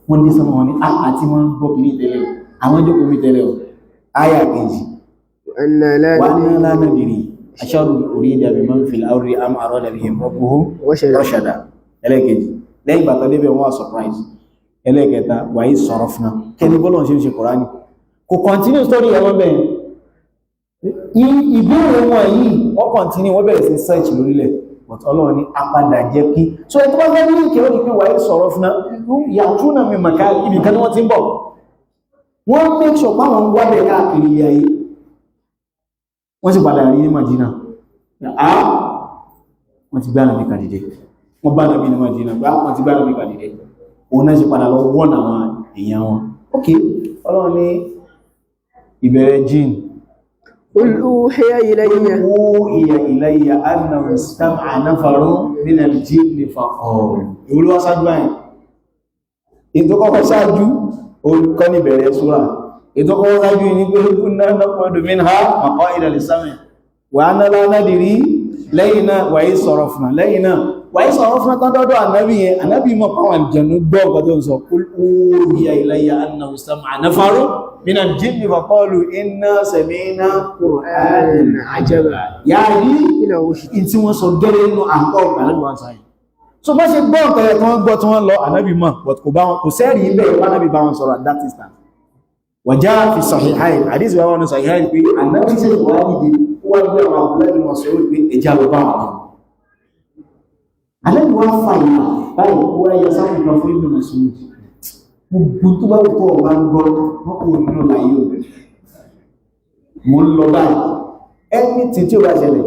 wọ́n dé sọ́mọ́ wọn ní àti wọ́n gbọ́ kìíní tẹ́lẹ̀ o, àwọn jókòó mi tẹ́lẹ̀ o. Áyà kejì, وأنا لا وأنا ندري لا ندري أشر أريد بمن في الأرض أم أراد بهم ربهم رشدا. رشدا. Ẹlẹ́ẹ̀kejì, lẹ́yìn ìgbà tó débẹ̀, wọ́n wá surprise. Ẹlẹ́ẹ̀kẹta, وإذ صرفنا. Kẹ́ni bọ́lọ̀ ṣe ń ṣe Kùránì kò continue story ẹ̀wọ̀n bẹ́ẹ̀. Ìbéèrè wọn yìí, wọ́n continue, wọ́n bẹ̀rẹ̀ sí search lórílẹ̀, but Ọlọ́run ní apadà jẹ́ kí so ẹ tó bá fẹ́ ní ìkẹ́ ó ní pé وإذ صرفنا yàtúnà mi màkà ibì kan tí wọ́n ti ń bọ̀. Wọ́n make sure páwọn ń wábẹ̀ káàkiri ilé ayé, wọ́n sì padà rí ní Madina. Ah, wọ́n ti gbá nàbí kàdìdé, wọ́n bá nàbí ní Madina gbá, wọ́n ti gbá nàbí kàdìdé. Òun náà ṣe padà lọ wọ́n àwọn èèyàn wọn. Ok, Ọlọ́run ní ìbẹ̀rẹ̀ jinn. قل أوحي إلي أوحي إلي أنه استمع نفر من الجن فقالوا. Èwo ló wá ṣáájú báyìí? Ètò kọ́kọ́ ṣáájú olùkọ́ ní bẹ̀rẹ̀ súra. Ètò kọ́kọ́ ṣáájú ní pé kunna naq'udu minha maq'ida lis-sam'i wa anna la nadri. Lẹ́yìn náà wàyí sọ̀rọ̀ fún lẹ́yìn náà wàyí sọ̀rọ̀ fún tán dọ́dọ̀ ànábì yẹn, ànábì mọ̀ pàwọn àjẹ̀nú gbọ́ nǹkan tó ń sọ. Qul uhiya ilayya annahu istama'a nafarun minal jinni faqalu inna sami'na qur'anan عجبا yahdi إلى رشد. In tí wọ́n sọ gẹ́rẹ́ nínú àkọ́ ànábì wọn sáyẹn. So bá ṣe gbọ́ nǹkan yẹn tí wọ́n gbọ́ tí wọ́n lọ, ànábì mọ̀, but kò bá wọn, kò sẹ́rìí bẹ́ẹ̀ wọ́n ànábì bá wọn sọ̀rọ̀ at that instant. Wàjá fi sahihain, àdísì wà wọn sahihain pé ànábì ṣe wà dìde, ó wá gbé àwọn Abdullahi bin Mas'ud pé ẹjá lọ bá wọn. Ànábì wá fa ìlà báyìí, ó wá yẹ sáfù kan fún Ibn Mas'ud. Gbogbo tó bá wù tó ọba ń gbọ́ wọn kò nínú láyé o, mo ń lọ báyìí, anything tí ó bá ṣẹlẹ̀.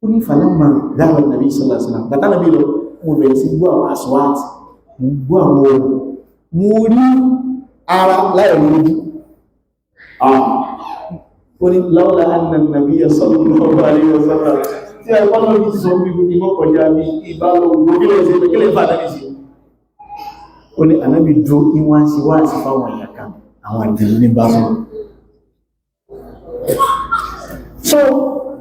Ó ní falamma dhahaba nàbí sallallahu alaihi wasallam, bàtà nàbí lọ, mo bẹ̀rẹ̀ sí gbọ́ àwọn aswat, mo gbọ́ àwọn ohùn, mo rí ara láì lójú. Ó ní lawla anna nabiyya sallallahu alaihi wasallam, tí a bá lọ bí sọ bí gbogbo kọjá bí ìbá lọ gbogbo kílẹ̀ sí kílẹ̀ fà náà sí. Ó ní ànábì dúró, ìwọ̀n sí wá sí fáwọn èèyàn kan, àwọn àjẹ̀lú ní bá sọ. So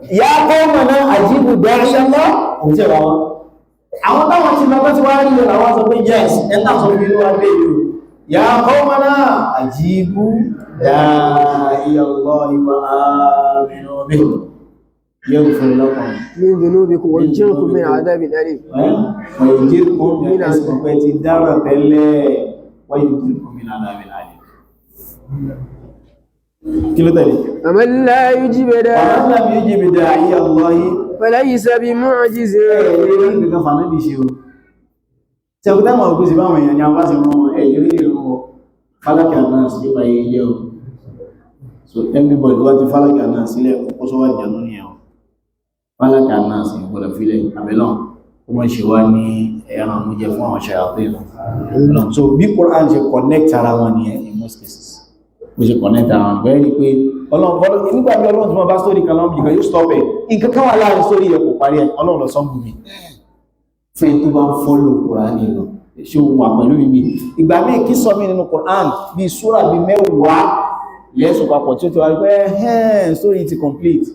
ya qawmana ajibu da'iya Allah, kò tí ẹ̀ wá wá. Àwọn táwọn ti lọ bá ti wá rí lọ làwọn sọ pé yes, ẹ̀ta sọ fún inú wa dé yìí. Ya qawmana ajibu da'iya Allah wa aminu bihi yaghfir lakum من ذنوبكم ويجركم من عذاب أليم. ويجirkum min ẹ̀sùn pé ti dára tẹ́lẹ̀, ويجركم من عذاب أليم. Kí ló tẹ̀lé? ومن لا يجب داعي ومن لم يجب داعي الله فليس بمعجز. Ẹ̀ẹ́dẹ́gbẹ̀rẹ̀ fànábì ṣe o. Ṣẹ̀kútà mọ̀ òkú sí báwọn èèyàn ni a bá ṣe rán ẹ̀yẹ́rí ìrún wọn. Fálákì àná sí yóò bá yẹ jẹ́ o. So everybody tó bá ti fálákì àná sílẹ̀, ó sọ́wọ́ ìjànú nìyẹn o. Fálákì àná sí gbọ́dọ̀ fílẹ̀ àbẹ́lọ́n. Ó mọ̀ ṣe wá ní ẹran àmújẹ fún àwọn ṣàyàtọ̀ ìlú. So bí Quran ṣe connect ara wọn nìyẹn in most cases. Bó ṣe connect ara wọn bẹ́ẹ̀ ni pé Ọlọ́run nígbà bí Ọlọ́run tí wọ́n bá story kan lọ́wọ́ nìkan yóò stop ẹ̀. Nǹkan kan wà láàrin story yẹn kò parí ẹ̀, Ọlọ́run lọ sọ́mbù mi. Fẹ́ tó bá ń follow Quran lọ, ṣé o wà pẹ̀lú mi? Ìgbà míì kí sọ mí nínú Quran bí súrà bí 10 lẹ́sùn papọ̀ tí ó ti wá rí pé ẹ̀hẹ́n, story ti complete,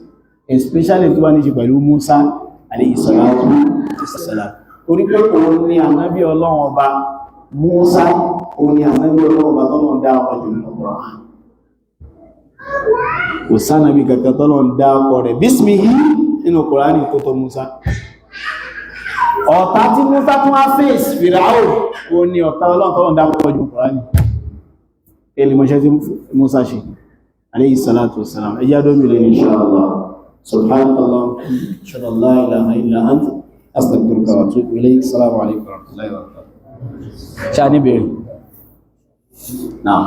especially tó bá ní ṣe pẹ̀lú Musa alayhi salatu wassalam. Torí pé òun ni ànábì Ọlọ́run ọba Musa, òun ni ànábì Ọlọ́run ọba tọ́lọ́run dá ọkọ̀ jù nínú Quran. Kò sánàbí kankan tọ́lọ́run dá ọkọ̀ rẹ̀ bísmihi nínú Quran tó tó Musa. Ọ̀tá tí Musa tún wá face, Fìràáù, ó ní ọ̀tá Ọlọ́run tọ́lọ́run dá ọkọ̀ jù Quran. Ẹlẹ́mọ̀ṣẹ́ tí Musa ṣe alayhi salatu wassalam. Ẹjá dómi lè insha Allah. Subhanallah, ashhadu an la ilaha illa anta, astaghfiruka wa atubu ilayk. Assalamu alaikum wa rahmatullahi wa barakatuh. Ṣá ní bèèrè náà.